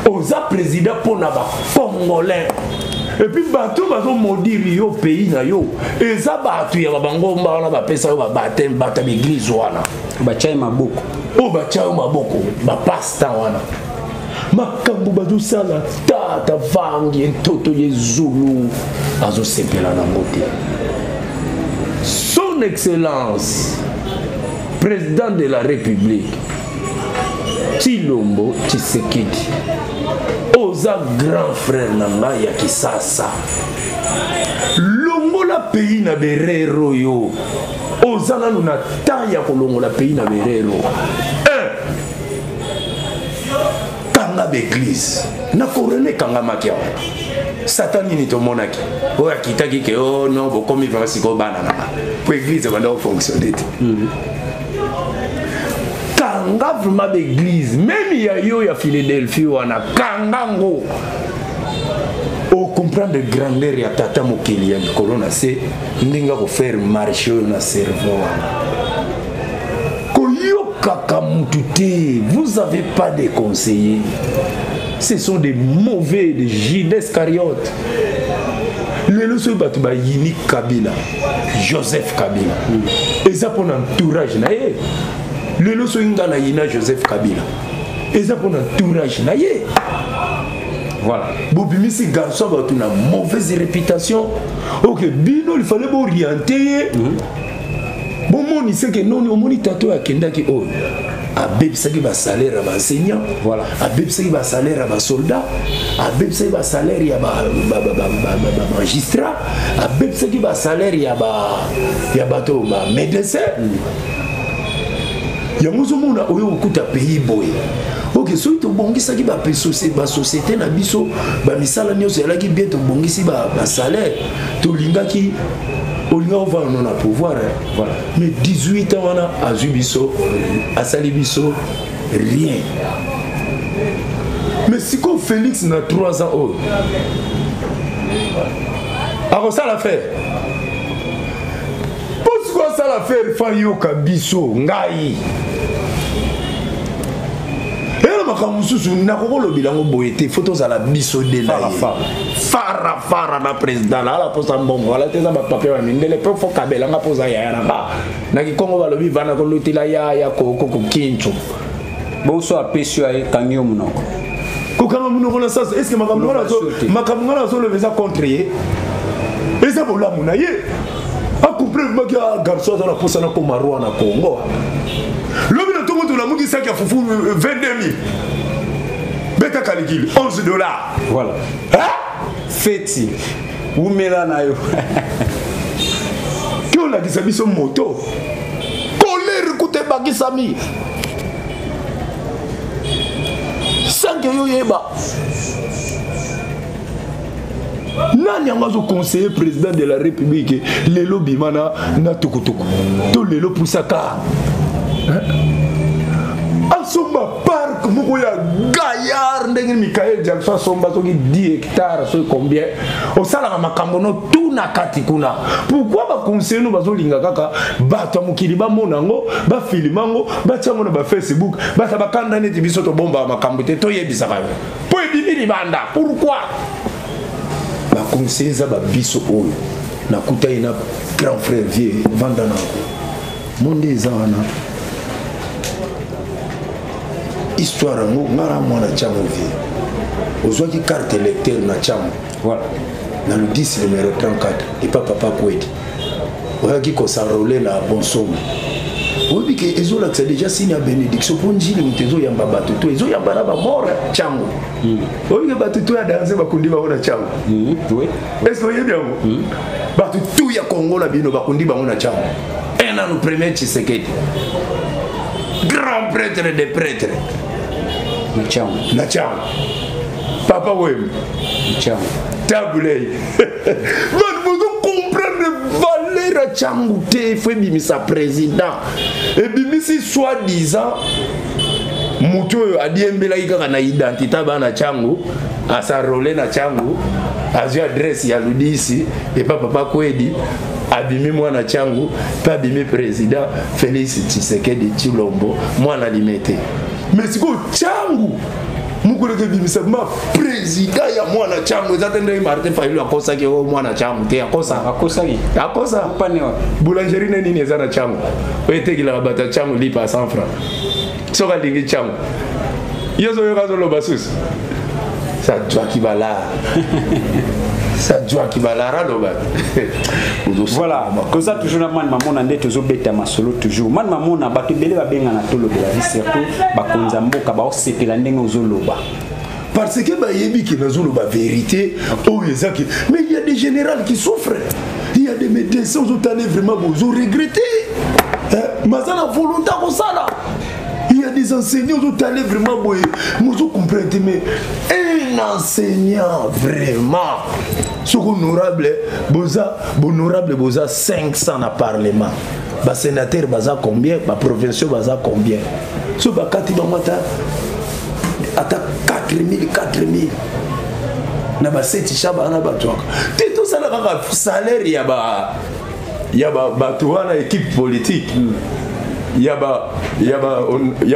oza président mpona ba congolais. Et puis bato bazo maudire yo pays na yo, eza bato ya bangomba wana bapesa yo ba baptême, bato ya église wana batia ye maboko, oyo batia yo maboko, ba pasteur wana makambo bazosala tata vangi ntoto ye zulu azosepela nango te. Son Excellence président de la République Tshilombo Tshisekedi, oza grand frère na ngai ya Kisasa, longola pays na berero yo, oza nanu na temps ya kolongola pays na berero. 1, kanga ba église na korene ekangamaki awa. Satan nini tomonaki oyo akitaki ke oh non, bokomi vraiment sikoyo bana na nga po église ebanda kofonctionne te. Kanga vraiment ba église même ya yo ya Philadelphie wana, kanga ngo ocomprendre grandeur ya tata mokili ya likolo na se, ndenge akofaire marche oyo na cerveau wana. Koyokaka mutu te, vous avez pas de conseillers, ce sont des mauvais, des Judas Iscariotes. Lelo soki bato bayini Kabila, Joseph Kabila, eza mpona entourage na ye. Lelo soki nga nayina Joseph Kabila, eza mpona entourage na ye. Voilà. Bobimisi garçon bato na mauvaise réputation. Ok, bino il fallait boorienter ye. Bomonise ke noni omoni tato oyo akendaki oyo abebisaki basalaire ya baenseignant, Voilà. abebisaki basalaire ya basoldat, abebisaki basalaire ya bamagistrat, abebisaki basalaire ya bato bamédecin. Yango ozomona oyo kokuta pays boye. Ok, soki tobongisaki basociété na biso, bamisala nyonso ezalaki bien, tobongisi basalaire, tolingaki olinga ovanda na pouvoir, hein. Voilà. Mais 18 ans wana azwi biso, asali biso rien. Mais sikoyo Félix na 3 ans oyo akosala faire. L'affaire fa yoka biso ngai ena makambo mosusu nakokolobela yango boye te fo tozala biso de na ye fara fara na président na ala mposa mbongo ala te eza bapapier ya mindele mpe fo kabelanga mpo oza yaya na nga na kikongo balobi vana kolutila yaya koko kokinco. Bonso apesi yo, ayekangi yo monoko. Kokanga monoko na sens est ce que makambo nga nazoloba eza contre ye, eza bolamu na ye? Acomprendre maki a garçon aza na mposa nakoma roi na Congo. Lobi na ntongo tolamuki, saki ya fufu 22 000, beta kalikili 11 $. Voilà. Hein? Feti wumela na yo. Ke olakisa biso moto kolere kuta ebakisami sanke yo oyeba nani yango azoconseiller président de la République. Lelo bima na tukutuku to lelo pusaka asomba parc moko ya gaillard ndenge Michael Jackson asomba soki 10 hectare, soki combien. Osalaka makambo no tu na kati kuna. Pourquoi baconseiller no bazolinga kaka bato ya mokili bamona yango, bafilme yango, batia yango na bafacebook? Bato bakanda neti biso tobombaka makambo te, toyebisaka yo mpo ebimi libanda. Pourquoi baconseiller eza babiso oyo nakutani na grand frère vie vanda nango monde eza wana histoire yango. Nga na mwana Ntiango, vie ozwaki carte électeur na Ntiango. Voilà. Na le 10 numéro 34 epa papa Kwedi, oyaki kos'enrôler na bonsomi. Oyebi ke ezolakisa déjà signe ya bénédiction mpo Njili moto ezoyamba bato to ezoyamba na bamort Ntiango. Oyebi ke bato to ya danse bakundi bango na Ntiango? Oui. Est ce que oyebi yango? Bato tu ya Kongo na bino bakundi bango na Ntiango. Un nanu premier Tshisekedi, grand prêtre des prêtres. Na Ntiango. Na Ntiango. Papa Wemba. Ntiango. Tabu Ley. Bato bozo comprendre valeur ya Ntiango te. Fo ebimisa président, ebimisi soi-disant motu oyo adiembelaki kaka na identité bana Ntiango, as'enrôler na Ntiango, azwi adresse ya Ludisi epa papa Kwedi, abimi mwana Ntiango mpe abimi président Félix Tshisekedi Tshilombo, mwana Limete. Mais sikoyo Ntiango mokolo ebimisa ma président ya mwana Ntiango eza te ndenge Martin Fayulu akosaki o mwana Ntiango te, akosa. Akosaki. Akosa. Pane wapi? Boulangerie ne nini eza na Ntiango oyo etekelaka bato ya Ntiango lipa ya 100 franc. Soki alingi Ntiango, yo ozoyoka azoloba susu sadwaki balara, sadwaki balara aloba. Voilà, toza toujours na Mani Mamona nde tozobeta masolo toujours. Mani Mamona, bato ebele babengana Tolobela Vie, surtout bakonzi ya mboka baosepela ndenge ozoloba. Parce que bayebi ke nazoloba vérité oyo eza ke, mais il y a des généraux qui souffrent, il y a des médecins ozotale vraiment bozoregretter maza na volonté kosala, il y a des enseignants ozotale vraiment boye mozocomprendre te. Mais un enseignant vraiment, soki honorable boza, honorable boza 500 na parlement, basénateur baza combien, baprovinciaux baza combien, so bakati bango ata 4000 4000 na baseti shaba wana bazwaka te. Tosala kaka salaire ya bato wana, équipe politique ya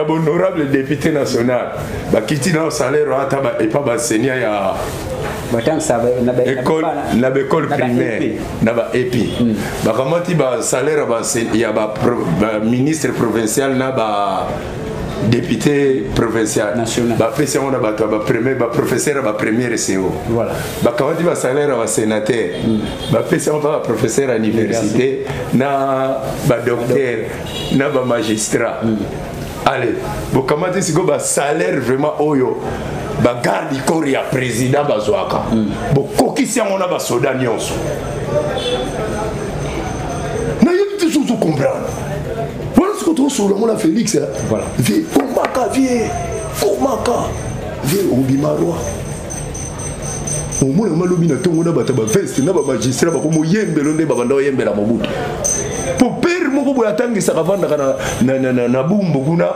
bahonorable député national, bakiti na salaire ata epa baenseignant ya batangisa école na baécole primaire na ba EP, bakamati basalaire ya baministre provincial na ba député provincial. National. Bapesi yango na bato ya bapremier, baprofesseur ya bapremière CO. Voilà. Bakamati basalaire ya basénateur, bapesi yango mpa baprofesseur ya université na badocteur na bamagistrat. Allez, bokamati sikoyo basalaire vraiment oyo bagarde corps ya président bazwaka, bokokisi yango na basoda nyonso. Nayebi te soki ozocomprendre wana. Sikoyo tozosolola ngo na Félix. Voilà. Vie komaka, vie komaka, vie obima roi. Omona malobi na ntongo na bato ya baveste na bamagistrat bakomoyembelo nde babanda oyembela Mobutu po pere moko boye atangisaka, avandaka na Bumbu kuna,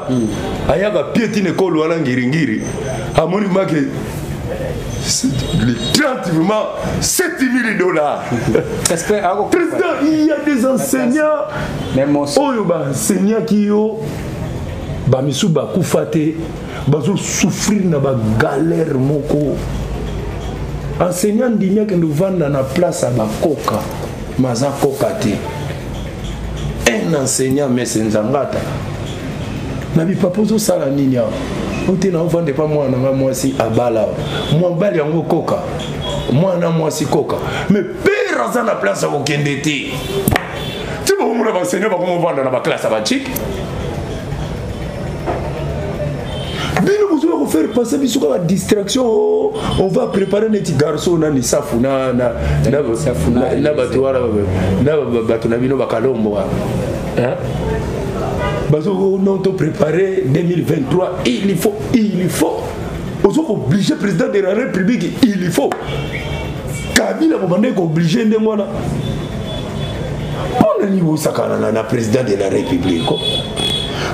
ayaka pie tina ekolo wana Ngiringiri, amoni make. Le 30 vraiment 7000 dollars. Président, il y a des enseignants oyo baenseignaki yo bamisusu bakufa te bazosouffrir na bagalère moko. Enseignant ndimi akende ovanda na place ya bakoka maza koka te. Un enseignant mese nzangata na bipapa ozosala nini awa ote na ovanda epa mwana na nga mwasi abala awa mobali yango koka mwana mwasi koka mais pere aza na place ya kokende te ti bokomona baenseignant bakomovanda na baklasse ya bachike. Bino bozoya kofaire passer biso kaka distraction. Oh, on va préparer neti garçon nani safu na na bato wana na bato na bino bakalombo wana, hein? Bazo non to préparer 2023, il faut, il faut ozo kooblige président de la République, il faut Kabila bobandaki kooblige ndenge wana. Mpo na nini bosakana na président de la République?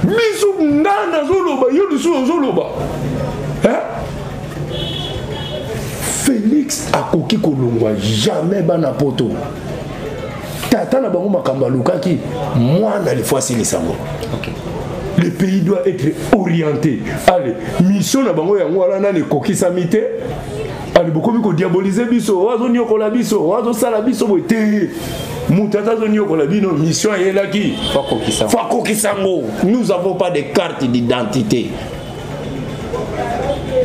Biso nga nazoloba, yo lisusu ozoloba. Félix akoki kolongwa jamais. Bana poto tata na bango makambo alukaki mwana lifo asilisa yango. Le pays doit être orienté. Allez, mission na bango yango wana nani ekokisami te. Ale bokomi kodiabolize biso, oyo azoniokola biso, oyo azosala biso boye te. Moto ata azoniokola bino, mission ayelaki fo akokisa yango. Nous avons pas de carte d'identité,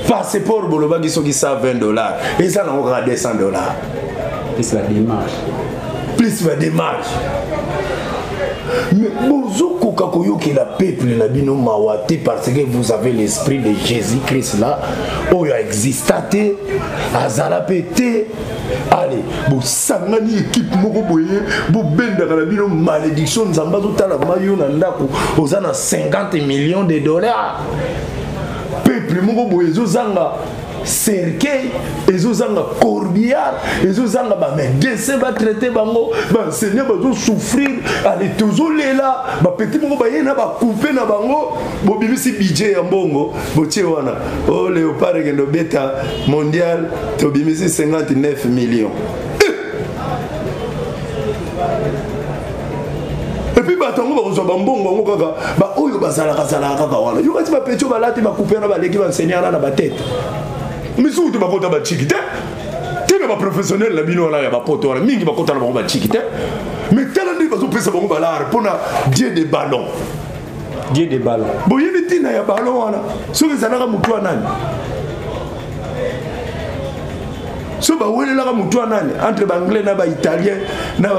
passeport bolobaki soki 120 dollars, eza nango kaka 200 dollars. Plus la démarche. Plus ba démarche. Mais bozokoka koyokela peuple na bino mawa te, parce que vous avez l'esprit de Jésus Christ là oyo aexista te, azala mpe te. Ale bosangani équipe moko boye, bobendaka na bino malédiction. Nzambe azotala mai yo na ndako oza na 50 millions de dollars, peuple moko boye ezozanga cercueil, ezozanga corbillard, ezozanga bamédecin batraite bango, baenseignant bazosouffrir. Ale tozolela bapeti moko baye na bacoupe na bango. Bobimisi budget ya mbongo botie wana o Léopard ekende obeta mondial, tobimisi 59 millions. Eh! Et puis bato yango bakozwa bambongo yango kaka baoyo bazalaka zalaka kaka wana. Yo kati bapeti oyo balati bacoupe wana baleki baenseignant wana na batete misusu te, bakota bachiki te te na baprofessionnel na bino wana ya bapoto wana mingi bakota na bango bachiki te. Mais tala ndenge bazopesa bango balare mpona dieu de ballon. Dieu de ballon. Boyebi ntina ya ballon wana soki ezalaka motu ya nani, so bawelelaka motu ya nani entre baanglais na baitalien na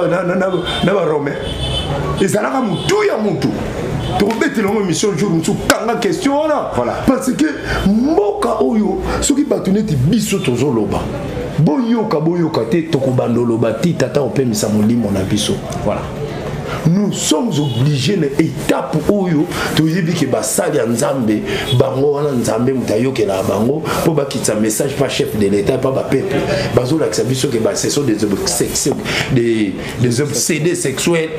baromain, ezalaka motu ya motu. Tokobetela yango émission jour mosusu. Kanga question wana. Voilà. Parce que mboka oyo, soki bato neti biso tozoloba, boyoka boyoka te, tokobanda oloba ti tata opemisa molimo na biso. Voilà. Nous sommes obligés na étape oyo toyebi ke basali ya Nzambe bango wana, Nzambe moto ayokelaka bango mpo bakitisa message pa chef de l'État, pa bapeuple. Bazolakisa biso ke ce sont des obsédés sexuels.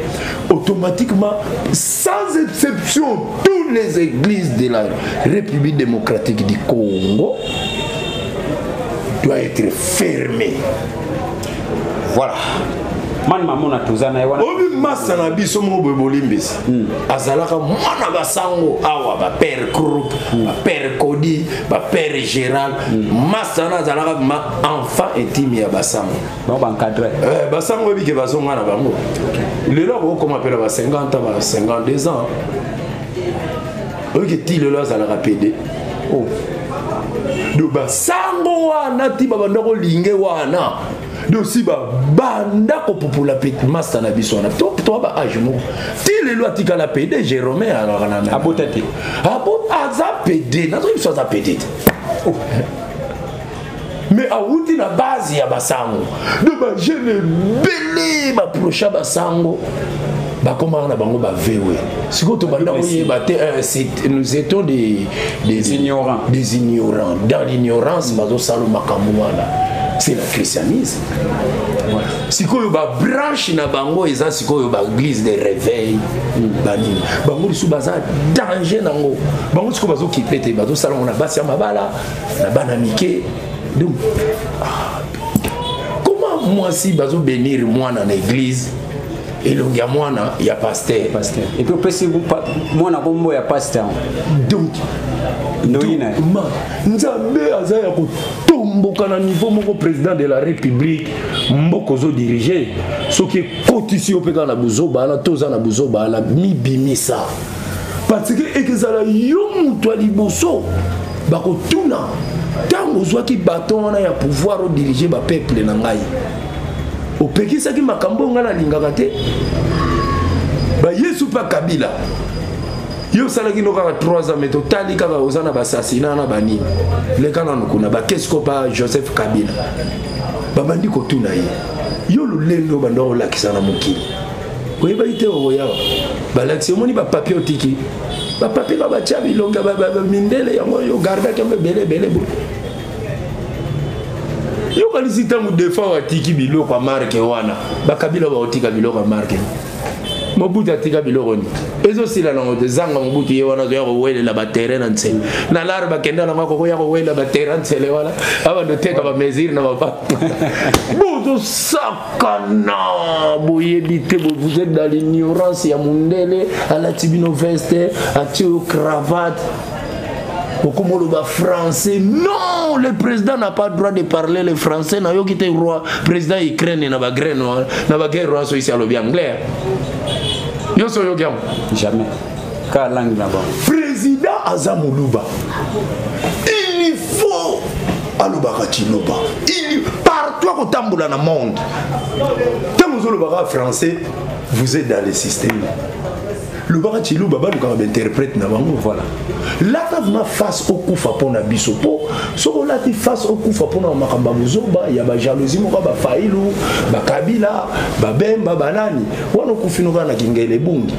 Automatiquement, sans exception, toutes les églises de la République démocratique du Congo doivent être fermées. Voilà, mani mamona toza na ye wana. Obi masa na biso moko boye, bolimbisi, azalaka mwana basango awa, bapère Croup, bapère Kodi, bapère Gérald. Masa wana azalaka ma enfant intime ya basango. Bango baencadre. Basango oyebi ke bazonga na bango lelo akokoma mpe na ba 50 ans, ba 52 ans. Oyoki ti lelo azalaka pd. Oh. Donc basango wana ti babanda kolinge wana, donc si babanda kopupula pe master na biso wana to ba age moko, ti lelo atikala pd. Jérôme alaka na Abota te. Abo aza pd, nazoki biso aza pd te. Oh. Mais awuti na base ya basango. Donc bajeune ebele baprocha basango bakomaka na bango bavewe. Sikoyo tobanda koyeba te, nous étions des ignorants. Des ignorants. Dans l'ignorance bazosala makambo wana, c'est la christianisme. Sikoyo babranche na bango eza sikoyo baeglise de réveil, banini. Bango lisusu baza danger nango. Bango sikoyo bazokipe te, bazosala ngo na basi ya mabala, na bana mike. Donc ah, comment mwasi bazobénir mwana na église, elongi ya mwana ya pasteur? Pasteur. Et puis opesi mwana kombo ya pasteur. Donc ndoyi na ye. Ma Nzambe aza ya kotomboka na niveau moko. Président de la République, mboka ozodirige, soki ekotisi yo mpe kaka na buzoba wana, to oza na buzoba wana, mibimisa, parce que ekezala yo moto ya liboso bakotuna ntango ozwaki baton wana ya pouvoir odirige bapeuple na ngai, opekisaki makambo oyo ngai nalingaka te. Bayesu mpe Kabila, yo osalaki no kaka 3 ans, mais totali kaka oza na basasina na banini. Leka nanu kuna bakesko pa Joseph Kabila, babandi kotuna ye: yo lolendo banda kolakisa na mokili, oyebaki te okoyawa? Balakisi, omoni bapapier otiki, bapapier ka batya bilonga mindele, yango yo gardaki yango ebele ebele boye. Yokanisi ntango defa atiki biloko ya marke wana, bakabila baotika biloko ya marke, Mobutu atika biloko nini ezosila nango te. Zanga Mobutu ye wana azoya kowelela baterrain na ntsele na lare, bakenda nango akokoya kowelela baterrain ntsele wana, abando teka bamesure na bapa. Bozosakana, boyebi te, vous êtes dans l'ignorance ya mundele. Alati bino veste, atie oyo cravate, okoma oloba français. Non, le président n'a pas droit de parler le français. Nayoki te roi président Ukraine na bagraine wana na baguerre wana, soki alobi anglais nyonso, oyoki yango? Jamais, ka langue na bango. Président aza moluba, il faut alobaka tshiluba. Il partout akotambola na monde, ntango ozolobaka français, vous êtes dans le système. Lobaka tshiluba, balukaka bainterprète na bango. Voilà. Lata vraiment face okufa mpo na biso, mpo soki olati face okufa mpo na makambo ya bozoba ya bajalousie moko ya bafailu, bakabila, babemba, banani wana, okufi no kaka na kingele ebungi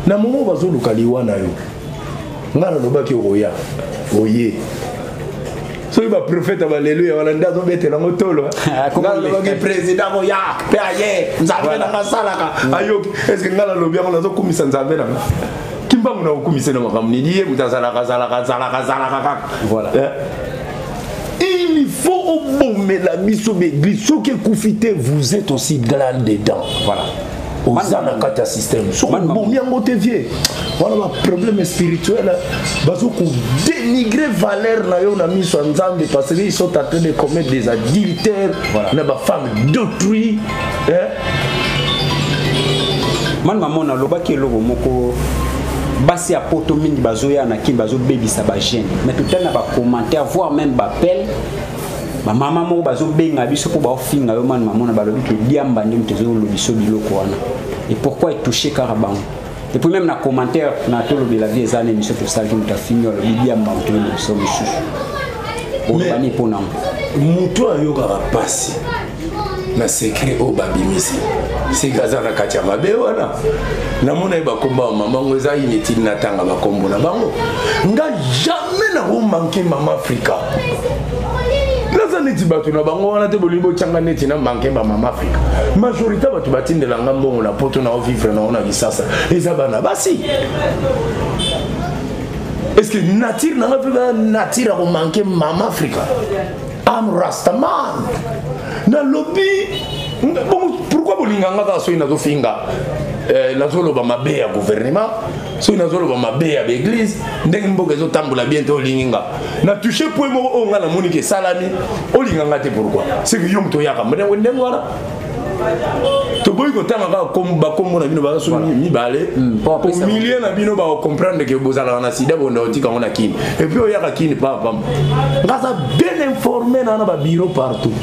na momo bazoluka liwa na yo. Ngai nalobaki okoya, oye. Soki baprofete baleluya wana nde azobetela yango tolo. Ngai nalobaki président koya mpe aye, Nzambe nanga asalaka ayoki. Est-ce ngai nalobi yango nazokumisa Nzambe nanga Kimbangu? Na kokumisa na makambo nini? Ye moto azalaka, azalaka, azalaka, azalaka kaka. Voilà. Il faut obomela biso baeglise, soki ekufi te, vous êtes aussi là dedans. Voilà. Oza na kati ya système, soki obomi yango te, vie wana baproblème spirituel, bazokodénigre valeur na yo na miso ya Nzambe, parce que ils sont en train de commettre des adultères. Voilà. Na bafemme d'autrui, hein? Mani mama, alobaki eloko moko: basi ya poto mingi bazoya na Kini, bazobebisa bajeune. Mais totali na bacommentaire, voire même baappel, bamama moko bazobenga biso mpo baofinga yo. Mani mamona, balobi ke diamba nde moto ezolobiso biloko wana. Et pourquoi etouche kaka bango? Et puis même na commentaire na Tolobela Vie, eza na émission tosalaki, moto afingi, alobi diamba moto ezolobiso misusu. Olobani mpo nango? Moto ayokaka mpasi na secret oyo babimisi, seke aza na kati ya mabe wana. Namona ye, bakombo ya mama ngo eza inutile natanga bakombo na bango. Nga jamais nakomanke Mama Afrika, naza neti bato na bango wana te. Bolingi botyanga neti na manke bamama Afrika. Majorité bato batindelanga mbongo na poto na ovivre nango na Kisasa eza bana basi. Est ce que nature nanga mpe nature ya komanke Mama Afrika? Am rastaman, nalobi bongo. Pourquoi bolinganga kaka soki nazofinga, nazoloba mabe ya gouvernement, soki nazoloba mabe ya baeglise, ndenge mboka ezotambola bien te? Olingi nga na touche point moko oyo nga namoni ke esalami, olinga nga te. Pourquoi? C'est que yo moto oyaka ndenge ndenge wana. Toboyi kotanga kaka bakombo na bino, baza so mibale au milieu na bino, bakocomprendre ke bozalaka na sida, bonda otika yango na Kini. Et puis oyaka Kini pamba, nga aza bien informé na babureau partout.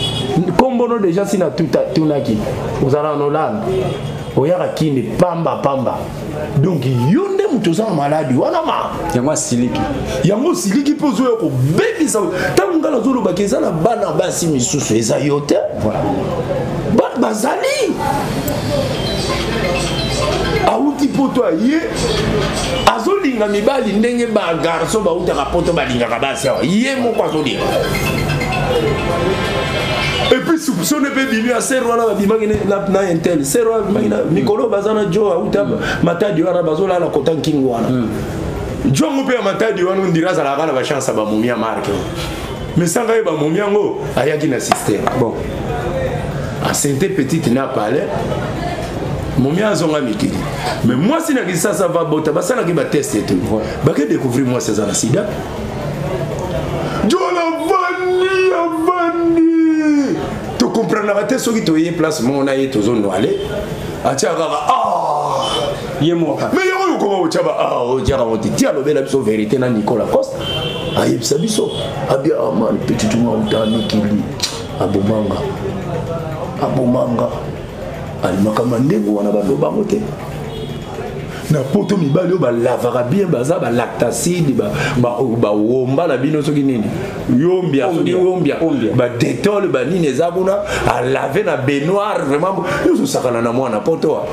Kombo no déjà si na tunaki, ozalaka na Hollande, oyaka Kini pamba pamba. Donc yo nde moto oza na maladi wana ma. Yango asiliki. Yango osiliki mpe ozoya kobebisa. Ntango ngai nazolobaka, eza na bana basi misusu, eza yo te. Voilà. Bazali awuti poto, aye azolinga mibali ndenge bagarçon bautaka poto balingaka basi awa. Ye moko azolinga, et puis soupçonne mpe bimi ya sere wana babimaki na intel, sere wana babimaki na mikolo, baza na jo auta Matadi wana, bazolala kota nkingo wana. Jongo mpe ya Matadi wana, ondira azalaka na bachance ya bamomi ya marke. Mais sanga ye bamomi yango ayaki na système. Bon. Asente petite na palais, momi azonga mikili, mais mwasi na Kisasa va bota, basalaki batest etu, bake découvrir mwasi aza na sida. Jola avandi avandi, tokomprenaka te soki toye place moko na ye, tozonwale, atia kaka ah ye moko. Mais yango oyo okoma kotya ba ah, otiaka ngo te, ti alobela biso vérité na Nicolas Coste, ayebisa biso abia aman ah, petit tunga uta mikili, abomanga abomanga, alimaka ndenge wana, balobango te na poto. Mibali oyo balavaka bien baza balactacide, bawomba na bino soki nini, yombia soki yombia, badetole banini eza kuna, alave na baignoire. Vraiment nyonso osakana na mwana poto.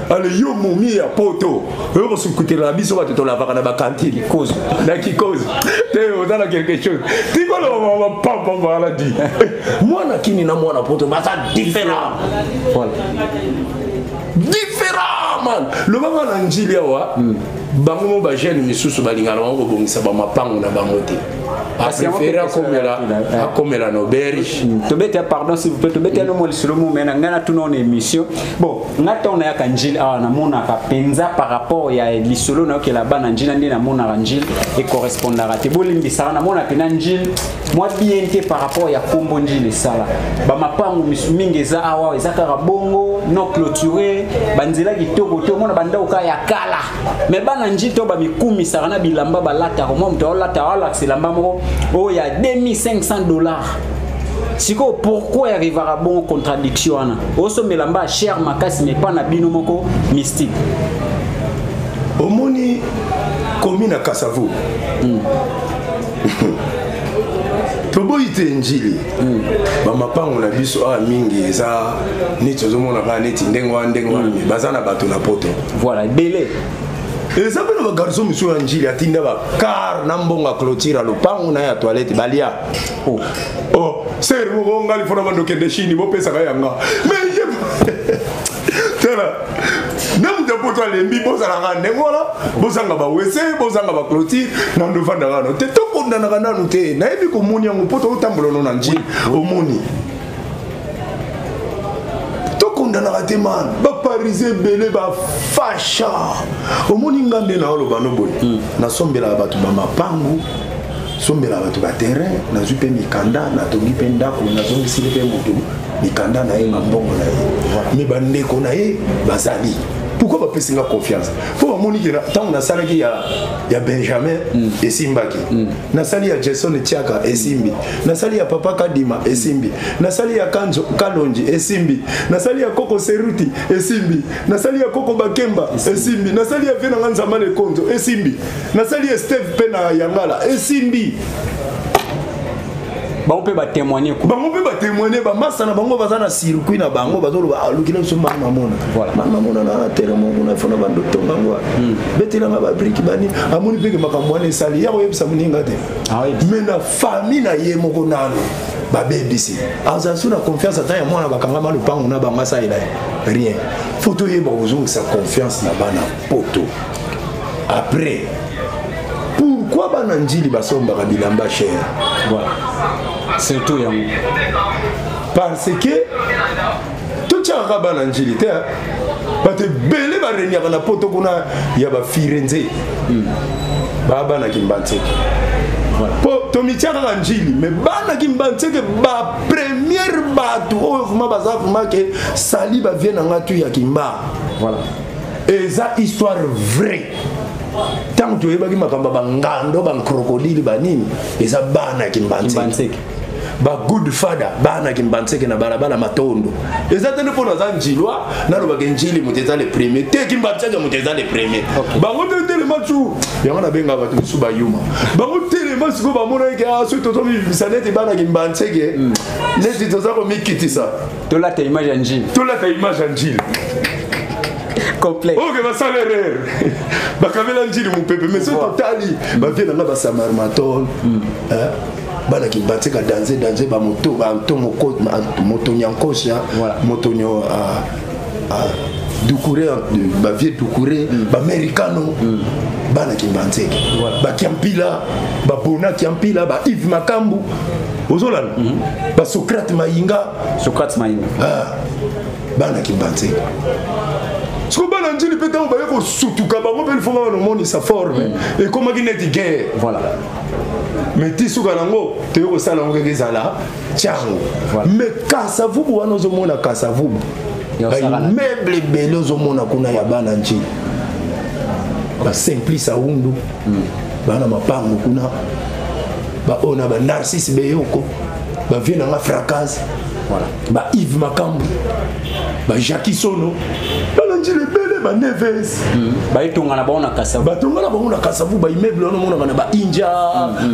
Ale yo momi ya poto oyo kosukutela na biso bato tolavaka na bakantine kozo na kikozo te, oza na quelque chose tikoloba pampamba ala di mwana kini na mwana poto baza différent. Voilà. Différent man. Lobanga na Njili awa, bango mo bajeune misusu balingana bango kobongisa bamapango na bango te, apréféré akomela akomela na auberge. Tobete, pardon, s'il vous plaît, tobete no mo lisolo mo mena ngai natuna ona émission. Bon, nga ntango nayaka Njili awa, namonaka mpenza par rapport ya lisolo nayokela bana Njili nde namonaka Njili ecorrespondaka te. Bolimbisaka, namona mpena Njili mwa bien te par rapport ya kombo Njili esala. Bamapango mingi eza awa eza kaka bongo, non clôturé, banzela kitoko te, omona bandako kaka ya kala. Mais bana Njili to bamikumisaka na bilamba balataka. Mwa moto aolata, aolakisa elamba moko oyo ya 2500 $. Sikoyo pourquoi arrivaka bongo, contradiction wana? Osomba elamba ya cher makasi, mais epa na bino moko mystique. Omoni komi na Kasavu, toboyi te Njili, bamapango na biso awa mingi eza neti ozomona kaka neti ndenge wana ndenge wana, mais baza na bato na poto. Voilà, ebele. Eza mpe na bagarçon mosusu ya Njili atinda bacar na mbongo ya clôture ya lopango na ye, ya toilette balia. Oh. Oh, ser moko ngali fona bandokende Chine, bopesaka yanga, mais ye tala na moto ya poto alembi. Bozalaka ndenge wana, bozanga bawese, bozanga baclôture, nando ovandaka nano te, tokondanaka nanu te. Nayebi komoni yango mpo totambola no na Njili, omoni tokondanaka te man. Baparisien ebele bafasha. Omoni nga nde naoloba no boye, nasombelaka bato bamapangu, sombelaka bato baterrain, nazwi mpe mikanda, natongi mpe ndako, nazongisili mpe moto mikanda na ye, mambongo na ye. Mais bandeko na ye bazali, pourquoi bapesi nga confiance? Mpo bamoni ke ntango nasalaki ya Benjamin, esimbaki. Nasali ya Jason Tiaka, esimbi. Nasali ya papa Kadima, esimbi. Nasali ya Kanzo Kalonji, esimbi. Nasali ya koko Seruti, esimbi. Nasali ya koko Bakemba, esimbi. Nasali ya vie na nga Nzamba Lekonzo, esimbi. Nasali ya Steve mpe na Yangala, esimbi. Bango mpe batémoigne. Bango mpe batémoigne, bamasa na bango baza na circuit na bango, bazoloba alukila biso mani mamona, mani mamona na terrain moko na fona bando tonga ngo, betelanga babriques bani. Amoni mpeke makambo wana esali ya koyebisa moninga te, mais na famille na ye moko nano babebisi, azala so na confiance ata ya mwana bakangama lopango na bango, asalela ye rien. Faut toyeba kozongisa confiance na bana poto. Après, pourquoi bana Njili basombaka bilamba cher? Voilà, surtout yango. Parce que totiakaka bana Njili te, bato ebele bareniaka na poto kuna ya bafirenze, baa bana Kimbanseke. Po tomitia kaka Njili, mais bana Kimbanseke bapremière bato oyo vraiment baza vraiment ke sali bavie na nga tu ya Kimba. Eza histoire vraie. Ntango toyebaki makambo ya bangando, bancrocodile, banini, eza bana Kimbanseke, bagood father, bana Kimbanseke na balabala Matondo. Eza te nde mpo naza Njilwa nalobaka Njili moto eza le premier te, Kimbanseke moto eza le premier. Bango te telema tu yango nabengaka bato mosusu bayuma. Bango telema sikoyo bamonaki ke soki tozomibimisa neti bana Kimbanseke, neti toza komikitisa. Tolata image ya Njili. Tolata image ya Njili. Complexe. Oke basala erreur, bakabela Njili mopepe. Mais soki totali bavie na nga basamarmatol, bana Kimbanseke, danger danger, bamoto banto moto nyankosha, moto nyo. Dukure, bavie Dukure, baamericano, bana Kimbanzeke, bakiampila, babona Kiampila, ba Yves Makambu, ozolanda, basocrate Mayinga. Socrate Mayinga. Ah, bana Kimbanzeke. Siko bana Njili mpe, ntango baye kosutuka bango mpe lifonga bana omonisa forme, ekomaki neti guerre. Mais ti suka nango toyei kosala yango kaka ezala tiango. Mais Kasavubu wana, ozomona Kasavubu, baimmeuble ebele ozomona kuna ya bana Njili, basimplice aundu, bana mapango kuna, baoyo na banarcisse Beyoko, bavie nanga Fracase, ba Yves Makambu, ba Jacki Sono, bana Njili ebele, baneves. Baetonga na bango na Kasavu. Batonga na bango na Kasavu, baimmeuble wana omonaka na bainja,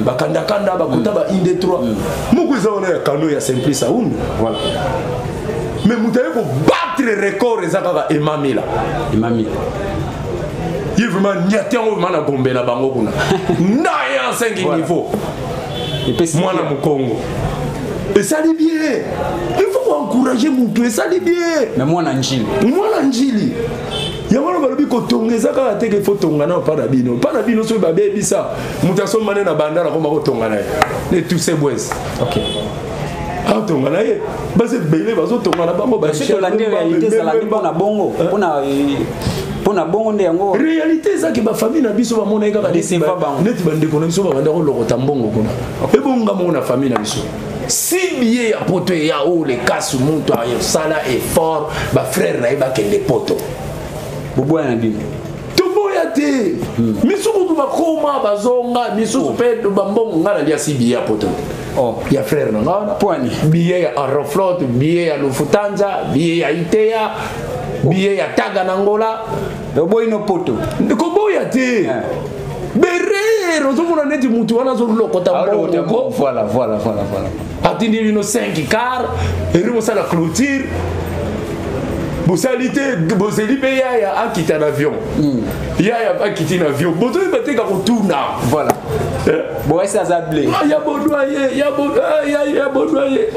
bakandakanda, bakota, bainde 3 moko eza wana ya kano ya Simplice Aundu. Mais moto aye kobattre record eza kaka Emamila. Emamila. Ye vraiment nyati yango vraiment na gombe na bango kuna na ye en 5 niveau. Mwana mokongo esali bien, il faut koencourager motu, esali bien. Mais mwana Njili. Mwana Njili yango wana balobi kotonga eza kaka teke, fo tonga na mpa na bino, mpa na bino. Soki babebisa, moto asomba nde na bandala, akoma kotonga na ye ne tuse bwese. Atonga na ye, basi ebele bazotonga na bango. Tolandi réalité ezalaki mpona bongo, mpona bongo nde yango. Réalité ezaki bafamille na biso bamonaki kaka neti bandeko na biso babanda kolokota mbongo kuna, ebonga moko na famille na biso. Si billet ya poto eya oyo lekasu, moto asala effort, bafrère na ye bakende poto. Boboya na bino. Toboya te. Misusu bakoma bazonga, misusu mpe bambongo. Nga nalia si billet ya poto te ya frère na nga wana. Pwani? Billet ya Aeroflot, billet ya Lufthansa, billet ya Itea, billet ya Taga na Ngola. Oboyi no poto. Koboya te, berere ozomona neti mutu wana azolokota mbongo. Voilà, voilà, voilà, voilà. Atindi bino 5 car eri bosala clôture, bosali te, bozeli mpe yaya akita na avion. Yaya akiti na avion, bozoyeba te ka kotuna. Voilà, boyesi aza ble. Ya bodwa ye, ya bodwa ye,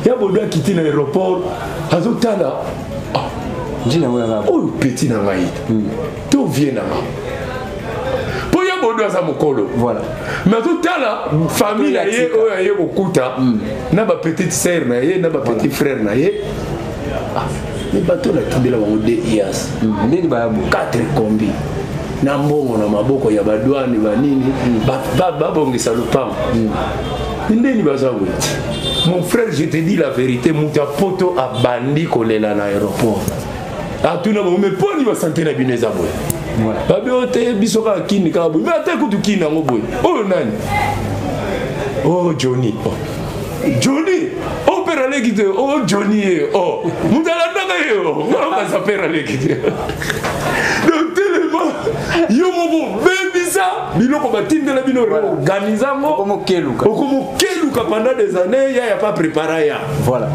ya bodwa akiti na aéroport, azotala oyo petit na ngai to vie na nga, mpo ya bodo aza mokolo. Mais azotala famille na ye oyo aye kokuta na bapetite sœur na ye na bapetit frère na ye. Mais bato natindela bango de ias. Ndeni baya bo. 4 kombi na mbongo na maboko ya badwane banini, babongisa lopango, ndeni baza boye. Mon frère, je te dis la vérité, moto ya poto abandi kolela na aéroport, atuna bango: "Me mponi basante na bino eza boye?" Babi oyo te, biso kaka kini kaka boye. Me ata kutu kini yango boye, oyo nani? Oh, Johnny. Oh. Johnny o père aleki te. O Johnny ye o moto alandaka ye o okasa père aleki te. Donc telema yo moko, bebisa biloko batindela bino, organise yango. Okomokeluka. Okomokeluka pendant des années, ya ya pas prépara ya.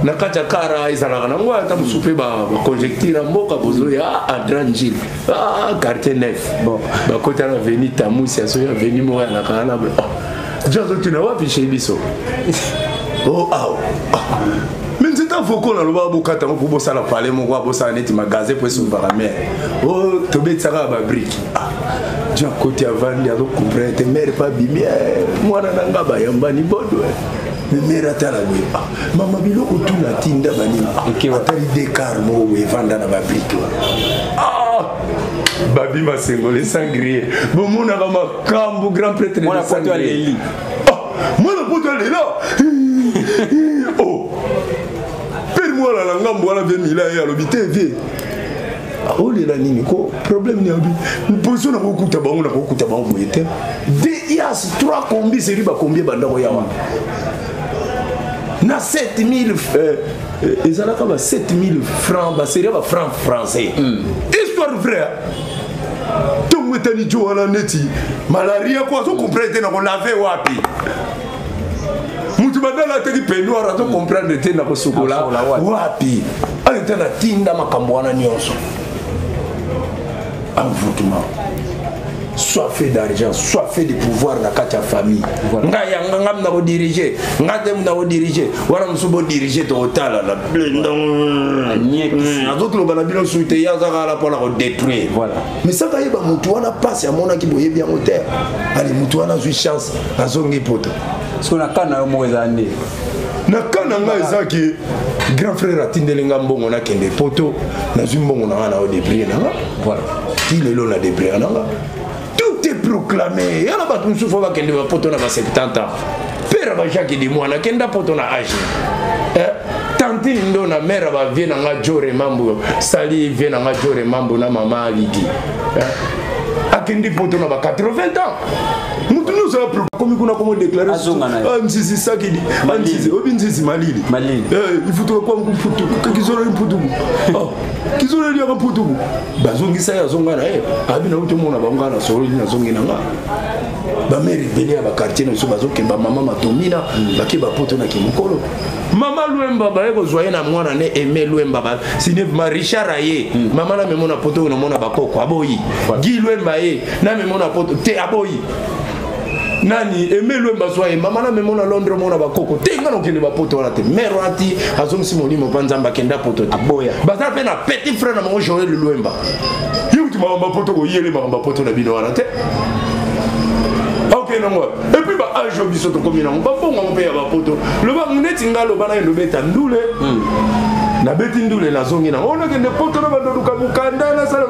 Na kati ya kara ezalaka nango, ata mosusu mpe baconjecture ya mboka bozoya entra Njili, quartier neuf, bakota na avenue Tamusi, asoki avenue moko yalaka wana jo, azotuna wapi chez biso o awa. Me nzete avoko naloba bokata yango mpo bosala pale moko, bosala neti magasin mpo esovaka mere o tobetisaka babrique. Jo akoti, avandi, azocomprendre te. Mere mpe abimi: "Mwana na nga, bayambani bodo." Me mere atala boye: "Mama, biloko tuna tinda banini?" Atali dekar moko boye evanda na babrique wana. Babi Masengole Sangrie, bomonaka makambo, grand prêtre. Mwana poto aleli. Mwana poto alela. Oh, pere mwana na ngambo wana vie mila ye alobi te: "Vie, olela nini ko? Problème ni?" Alobi: "Position nakokuta bango, nakokuta bango boye te." De ias 3 kombi seri, bakombi ebandako ya wana na 7000, ezalaka ba 7000 francs, baserie ba franc français. Histoire vraie. Ntongo etani, jo wana neti malaria ko, azocomprendre te na kolave wapi. Mutu badala ateki peignoir, azocomprendre te na kosukola wapi. Ayo te, natinda makambo wana nyonso, envoûtement. Soif d'argent, soif de pouvoir na kati ya famille. Ngai yanga nga na ko diriger, nga te na ko diriger. Wana musu bo diriger to tala na blendon. Azotoloba na bino suite ya zaka la pona ko détruire. Voilà. Mais saka yeba mutu wana passe amonaki boyebi yango te. Ali mutu wana azwi chance azongi poto. Soki na kana yo moko eza nde. Na kana nga eza ke grand frère atindeli nga mbongo nakende poto, nazwi mbongo na nga na odébrouiller na nga. Voilà. Ti lelo na débrouiller na nga. Tout est proclamé. Yana bato mosusu fo bakende ba poto na ba 70 ans. Père ba Jacques Dimwana akenda poto na âge. Eh? Tantine Ndona, mère ba vie na nga Jore Mambu, sali vie na nga Jore Mambu na mama Lydie. Eh? Akendi poto na ba 80 ans. Mutu nyonso ya akomi kuna komo déclarer Azonga na ye. Ah, nzizi sakidi. Ah, nzizi, obi nzizi malili. Malili. Eh, ifutuka kwa mputu, kizolo mputu. Ah, kizolo liaka mputu. Bazongisa ye azonga na ye. Abi na uti mona bango na sololi nazongi na nga. Ba mère ebele ya ba quartier na biso bazokemba mama Matomina, bake ba poto na kimokolo. Mama Luemba baye kozwa ye na mwana ne Aimé Luemba ba sine ma Richard aye. Mama na memona poto na mona bakoko aboyi. Guy Luemba ye na memona poto te aboyi. Nani Aimé Luemba zwa ye mama na memona Londres mona bakoko te nga nokende ba poto wana te. Mère wana ti azongisi molimo pa Nzambe akenda poto te. Aboya. Baza pe na petit frère na bango Joël Luemba. Ye kutu makambo ya poto koyele makambo ya poto na bino wana te. Ok, nango. Et puis ba âge biso tokomi nango ba bongo mpe ya ba poto. Loba neti nga loba na yo beta ndule. Nabeti ndule nazongi nango. Ono kende poto na bando luka mukanda na sala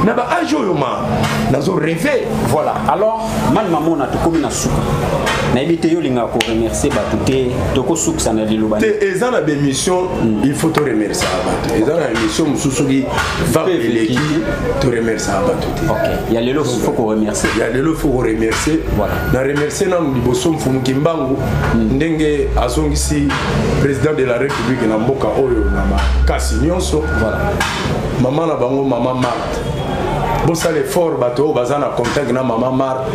na ba âge oyo ma nazo rêver. Voilà. Alors man mamona tokomi na suka. Nayebi te yo linga ko remercier bato te tokosukisa na liloba. Te eza na bémission il faut to remercier bato. Eza na émission mosusu soki va eleki to remercier bato te. Ok. Ya lelo faut ko remercier. Ya lelo faut ko remercier. Voilà. Na remercier nanu liboso Mfumu Kimbangu ndenge azongisi président de la République na mboka oyo na makasi nyonso. Voilà. Mama na bango mama Marthe. Bosala effort bato oyo baza na contact na mama Marthe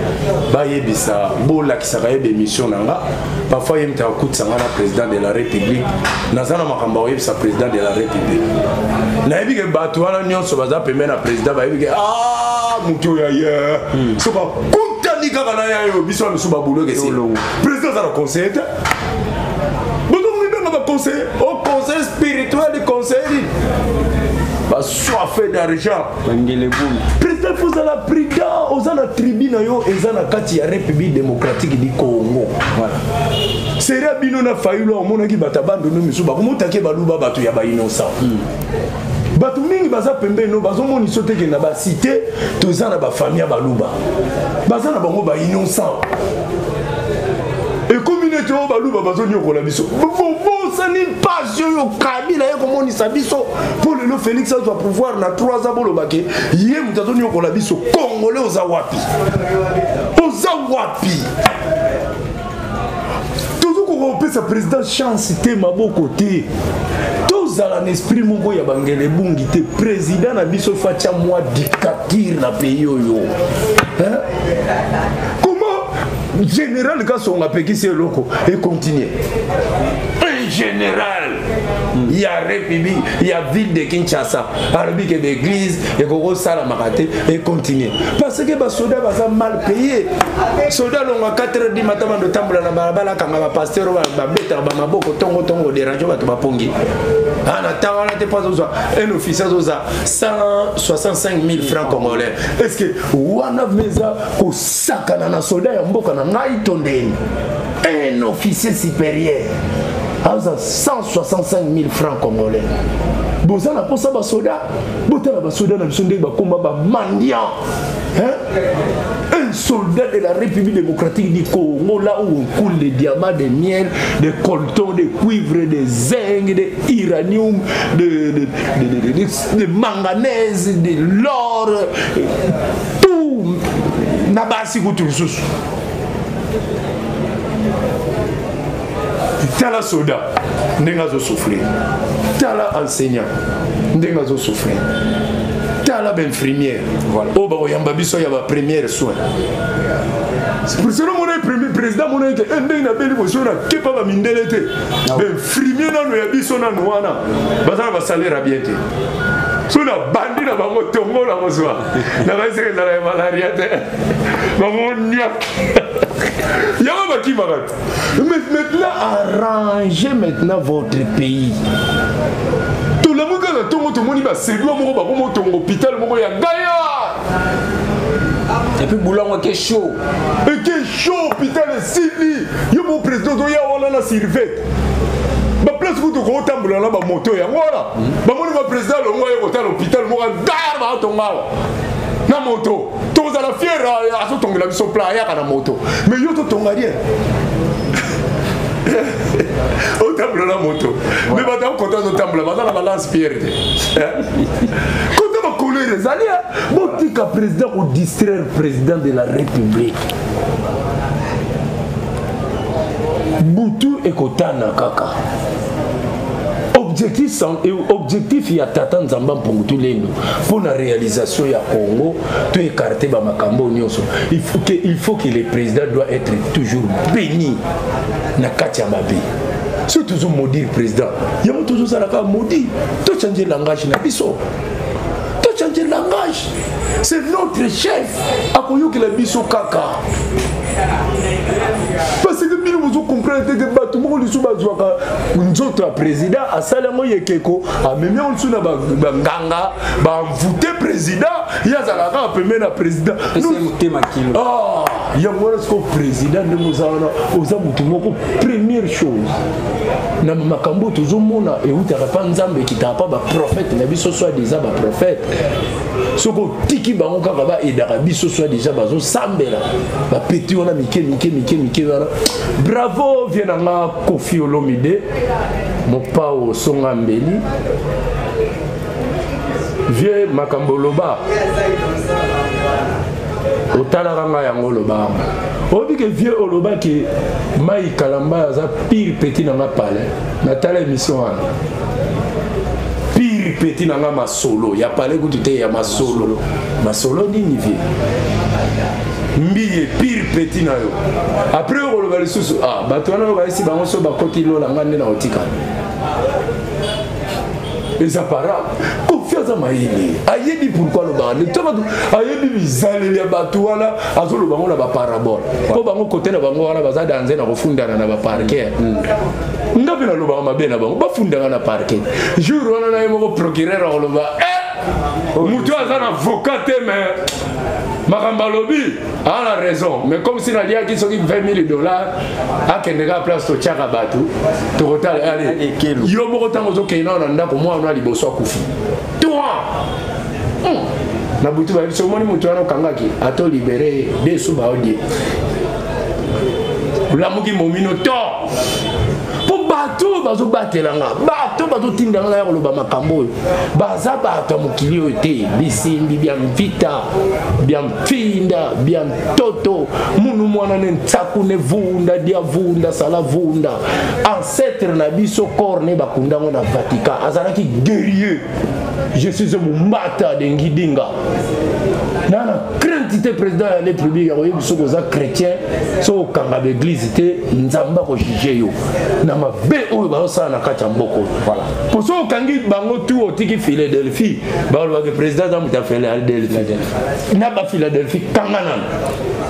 bayebisa bolakisaka ye bémission na nga. Parfois ye moto akutisa nga na président de la République. Naza na makambo ya koyebisa président de la République. Nayebi ke bato wana nyonso baza pembeni na président bayebi ke ah moto oyo aye. Soki akutani kaka na ya yo biso na biso babuloke esi. Président aza na conseiller te. Bozokomibenga ba conseiller, au conseil spirituel, conseiller ba soif d'argent. Bangelebulu. Président faut ozala prudent, oza na tribu na yo eza na kati ya République démocratique du Congo. Voilà. Sera bino na Fayulu omonaki bato ya bandundu misusu bakomotake baluba bato ya ba innocent. Bato mingi baza pembeni no bazomonisa te ke na ba cité toza na ba famille ya baluba. Baza na bango ba innocent. Ekomi neti oyo baluba bazonyokola biso. Bobosani mpasi oyo Kabila ye komonisa biso mpo lelo Félix azwa pouvoir na 3 ans boloba ke ye moto azonyokola biso. Congolais oza wapi? Oza wapi? Tozokoka kopesa président chance te maboko te. Tozala na esprit moko ya bangele bungi te. Président na biso fatia mwa dictature na pays oyo. Hein? Comment général Kasonga apekisi eloko et continue? Un général ya République, ya ville de Kinshasa, alobi ke l'église ekokosalamaka te et continue. Parce que ba soldats baza mal payés. Soldat longa 4 heures du matin bando tambola na balabala kanga ba pasteur ba babetaka ba maboko tongo tongo déranger bato bapongi. Ah, na temps wana te pas ozwa un officier azoza 165 000 francs congolais. Est-ce que wana meza kosakana na soldat ya mboka na ngai to ndeni? Un officier supérieur aza 165 000 francs congolais. Boza na posa ba soda, botala ba soda na biso ndenge bakoma ba mendiant. Hein? Un soldat de la République démocratique du Congo, là où on coule des diamants, des miel, des coltons, des cuivres, des zinc, des uranium, de manganèse, de l'or, tout. Na basi kutu lisusu. Tala soldat ndenge azo souffrir, tala enseignant ndenge azo souffrir, tala ba infirmière Voilà. oyo bakoyamba biso ya ba première soin. C'est pour cela mon premier président mon ete ndenge na beli boso na kepa ba mindele te. Ah. Ba infirmier nano ya biso nano wana baza na ba salaire ya bien te. So na bandi na bango tongo na kozwa nakaseke ezala ya malaria te, bango nia yango bakimaka te. Mais maintenant, arrangez maintenant votre pays. Tolamuka na ntongo, tomoni basedwa moko bakoma otonga hôpital moko ya gaya. Et puis boulongo eke chaud. Eke chaud, hôpital esili. Yo mo président ozoya wana na survete, baplace kutu kotambola na bamoto yango wana. Bamoni baprésident alongo aye kotala hôpital moko gar baotonga awa na moto, tozala fier, azotongela biso plan, ayaka na moto. Mais yo totonga rien, otambola na moto, mais bato akota azotambola baza na balance pierre te. Kota bakolere ezali, botika président kodistraire président de la République. Butu ekotana kaka. Objectif ya tata Nzamba Mpungu Tulendo mpo na réalisation ya Congo, to écarter bamakambo nyonso. Il faut que le président doit être toujours béni na kati ya mabe. Soki tozomaudire président, yango tozosala kaka maudire. Tochange langage na biso, tochange langage. C'est notre chef, akoyokela biso kaka, parce que bino bozocomprendre te ke bato moko lisusu bazwaka nzoto ya président, asali yango yekeko, amemi yango lisusu na banganga, bamvute président, ye azalaka kaka pembeni na président. Motema kilo. Ah, yango wana siko président ndenge oza wana, oza motu moko. Première chose na makambo oyo tozomona, eutaka mpa Nzambe, ekitaka mpa baprophète na biso, soit déjà baprophète. Soki otiki bango kaka baaidaka biso, soit déjà bazosambela bapeti wana mike mike mike mike wana. Bravo vie na nga Kofi Olomide, mopao osonga mbeli vie. Makambo oloba, otalaka ngai yango, oloba oyebi ke vie olobaki mai Kalamba aza pire petit na nga palais. Natala émission wana, pire petit na nga masolo ya palais kutu te, ya masolo. Masolo nini vie mbiye pire petit na yo? Après okoloba lisusu, ah, bato wana oyo bayesi bango so bakoti lola, nga nde na kotikala. Eza para Kofi aza mayele, ayebi pourquoi alobaka nde to bato, ayebi bizaleli ya bato wana, azoloba ngo na baparabole mpo bango kote na bango wana baza danze na kofundana na baparquet. Nga mpe nalobaka mabe na bango, bafundanga na parquet. Jour wana na ye moko procureur akoloba moto aza na avocat te, mais makambo alobi aza na raison. Mais comme si naliaki soki 20 000 $, akende kaka place totiaka bato, tokotala. Ale yo moko, ntango ozokende nao na ndako, mwana liboso akufi toi na butu, bayebi so omoni moto wana okangaki, ata olibere ye de su baodie, olamuki momino to mpo bato oyo bazobatela nga, bato bazotinda nga ya koloba makambo oyo, baza bato ya mokili oyo te. Bisimbi bya mvita, bya mfinda, bya ntoto, munu mwana ne ntsaku ne vunda dia vunda sala vunda. Ancêtre na biso corne bakundango na Vatican, azalaki guerrier. Je suis mombata de Ngidinga na crainte te. Président ya République akoyebi soki oza chrétien, soki okanga baeglise te, Nzambe akojuge yo na mabe oyo bazosala na kati ya mboka oyo. Po soki okangi bango tu, otiki Philadelphie, balobaki président aza moto ya Philadelphie. Na baphiladelphie, kanga nano,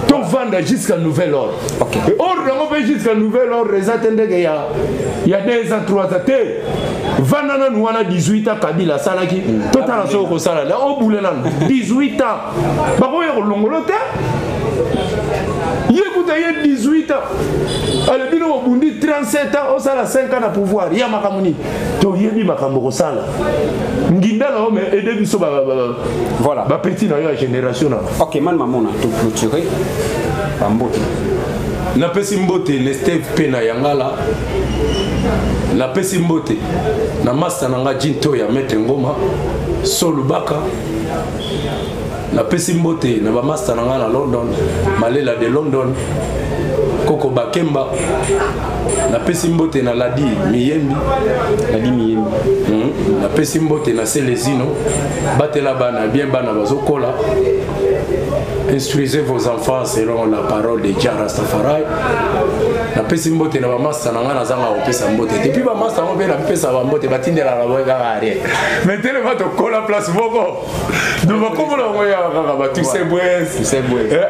tovanda jusqu'à nouvel ordre. Ordre yango mpe jusqu'à nouvel ordre eza te ndenge ya 2 ans, 3 ans te. Vanda nanu wana 18 ans Kabila asalaki, totala soki okosala na obule nanu 18 ans, bakoya kolongolo te. Ye kuta ye 18 ans, ale bino bobundi 37 ans, osala 5 ans na pouvoir ya makambo nini? Toyebi makambo kosala nginda na yo, mais aide biso. Voilà. Bapeti na yo ya génération na. Ok, man mamona toclôturer, bambote. Napesi mbote na Steve mpe na Yangala. Napesi mbote na master na nga Jinto ya Maître Ngoma Solubaka. Napesi mbote na bamaster na nga na London, Malela de London, Koko Bakemba. Napesi mbote na Ladi Miyembi. Ladi Miyembi. Napesi mbote na Selezino. Batela bana bien, bana bazokola. Instruisez vos enfants selon la parole de Jah Rastafari. Napesi mbote na bamasta na ngai, nazanga kopesa mbote te. Puis bamasta yango mpe napesa bambote, batindelaka bango kaka rien, mais telema tokola place moko, donc bakombola bango yaka kaka batuse bwes.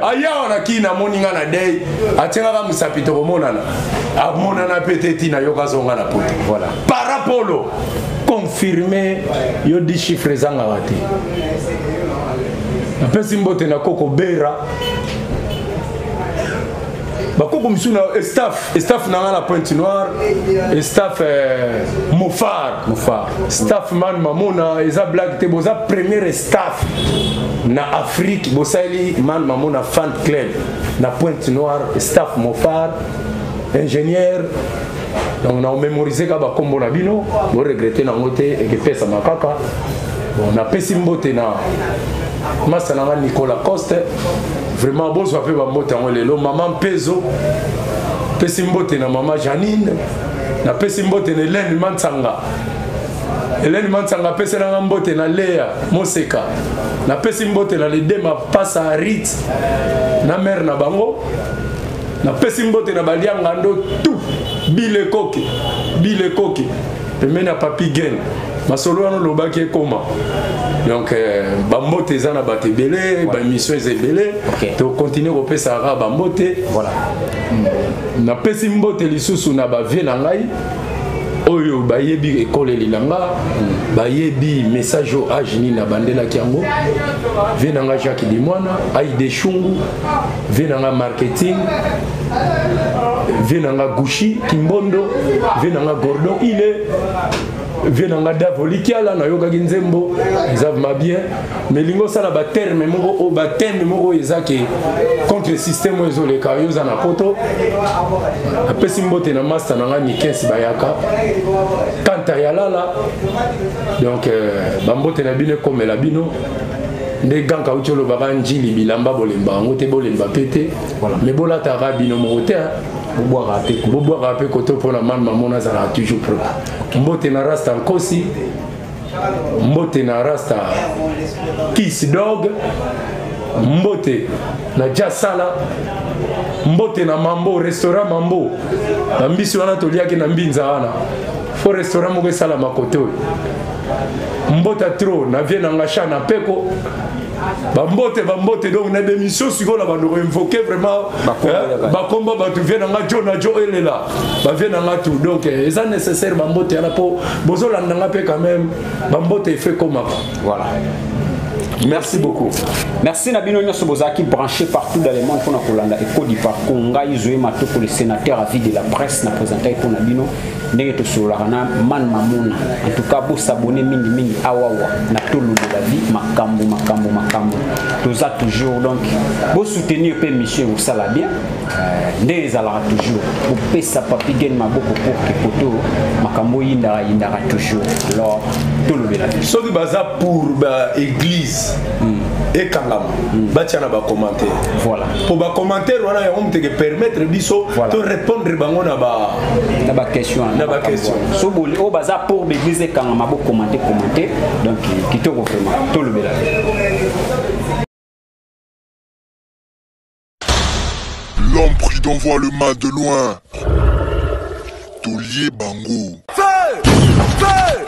Ayawa na kii, namoni nga na dei, atiengaka mosapi, tokomonana, amonana mpe te ntina yoka azonga na poto. Voilà. Parapolo confirme yo di chiffre ezangaka te. Napesi mbote na koko bera, bakoko misusu na staff, staff na nga na Pointe Noire, staff Mofar. Mofar. Staff man Mamona, eza blague te, boza première staff na Afrique, bosaleli man Mamona fan club na Pointe Noire, staff Mofar, ingénieur. Donc na omémorise kaka bakombo na bino, boregrete nango te, ekepesama kaka. Bon, napesi mbote na masa na nga Nicolas Coste, vraiment bozwa mpe bambote yango lelo. Mama Mpezo, pesi mbote na mama Janine, napesi mbote na Helene Mansanga. Helene Mansanga apeselanga mbote, na Lea Moseka, napesi mbote na lede mapasa Arit na mare na bango, napesi mbote na baliangando tout bilekoke bilekoke pembeni ya Papi Gen. Masolo wana olobaki ekoma. Donc bambote eza na bato ebele, bamission eza ebele. Tokontinue kopesa kaka bambote. Voilà. Napesi mbote lisusu na bavie na ngai oyo bayebi ekoleli na nga, bayebi message oyo age nini nabandelaki yango. Vie na nga Jacques Dimwana, Aide Shungu, vie na nga marketing, vie na nga Gushi Kimbondo, vie na nga Gordon Ile, vie na nga Davoli Kiala. Nayokaki nzembo eza vraiment bien, mais lingi osala baterme moko oyo, bateme moko oyo eza ke contre système oyo ezoleka. Yo oza na poto. Apesi mbote na master na nga Nikens Bayaka Kanta Yalala. Donc bambote na bino ekomela bino nde ganka uti olobaka njili bilamba bolemba yango te, bolemba mpe te, mais bolataka bino moko te, bobwaka mpe. Bobwaka mpe koto mpona man mamona azalaka toujours propre. Mbote na rasta Nkosi, mbote na rasta Kiss Dog, mbote na Jasala, mbote na Mambo restaurant Mambo, bambisi wana toliaki na mbinza wana, fo restaurant moko esalama kote oyo. Mbota trop na vie na nga sha na peko, bambote bambote. Donc na bémission sikoyo na bando koinvoke vraiment bakombo bato, vie na nga jo na jo elela, bavie na nga tout. Donc eza nécessaire bambote wana mpo bozolanda nga mpe quand même, bambote efe ekomaka. Voilà. Merci beaucoup. Merci na bino nyonso bozalaki branché partout dans le monde mpona kolanda Ekodi Parcours. Ngai Zoe Matoko, le sénateur à vie de la presse, na présentaki mpona bino ndenge tosololaka na man Mamona. En tout cas, bosabone mingimingi awawa na Tolobela Vie, makambo makambo makambo toza toujours. Donc bosoutenir mpe mission ekosala bien. Nde ezalaka toujours kopesa Papi Gen maboko pour ke poto makambo oyindaka yindaka toujours. Alors Tolobela Vie. Soki baza pour baéglise ekangama, batia na bacommentaire. Voilà. Po bacommentaire wana yango moteke permettre biso Voilà. to répondre bango na ba Na baquestion. Na baquestion. So boli oyo baza pour baeglise ekangama, bocommenter, commenter. Donc kitoko vraiment, Tolobela Vie. L'homme prudent voit le mal de loin. Taulier Bango. Feu! Feu!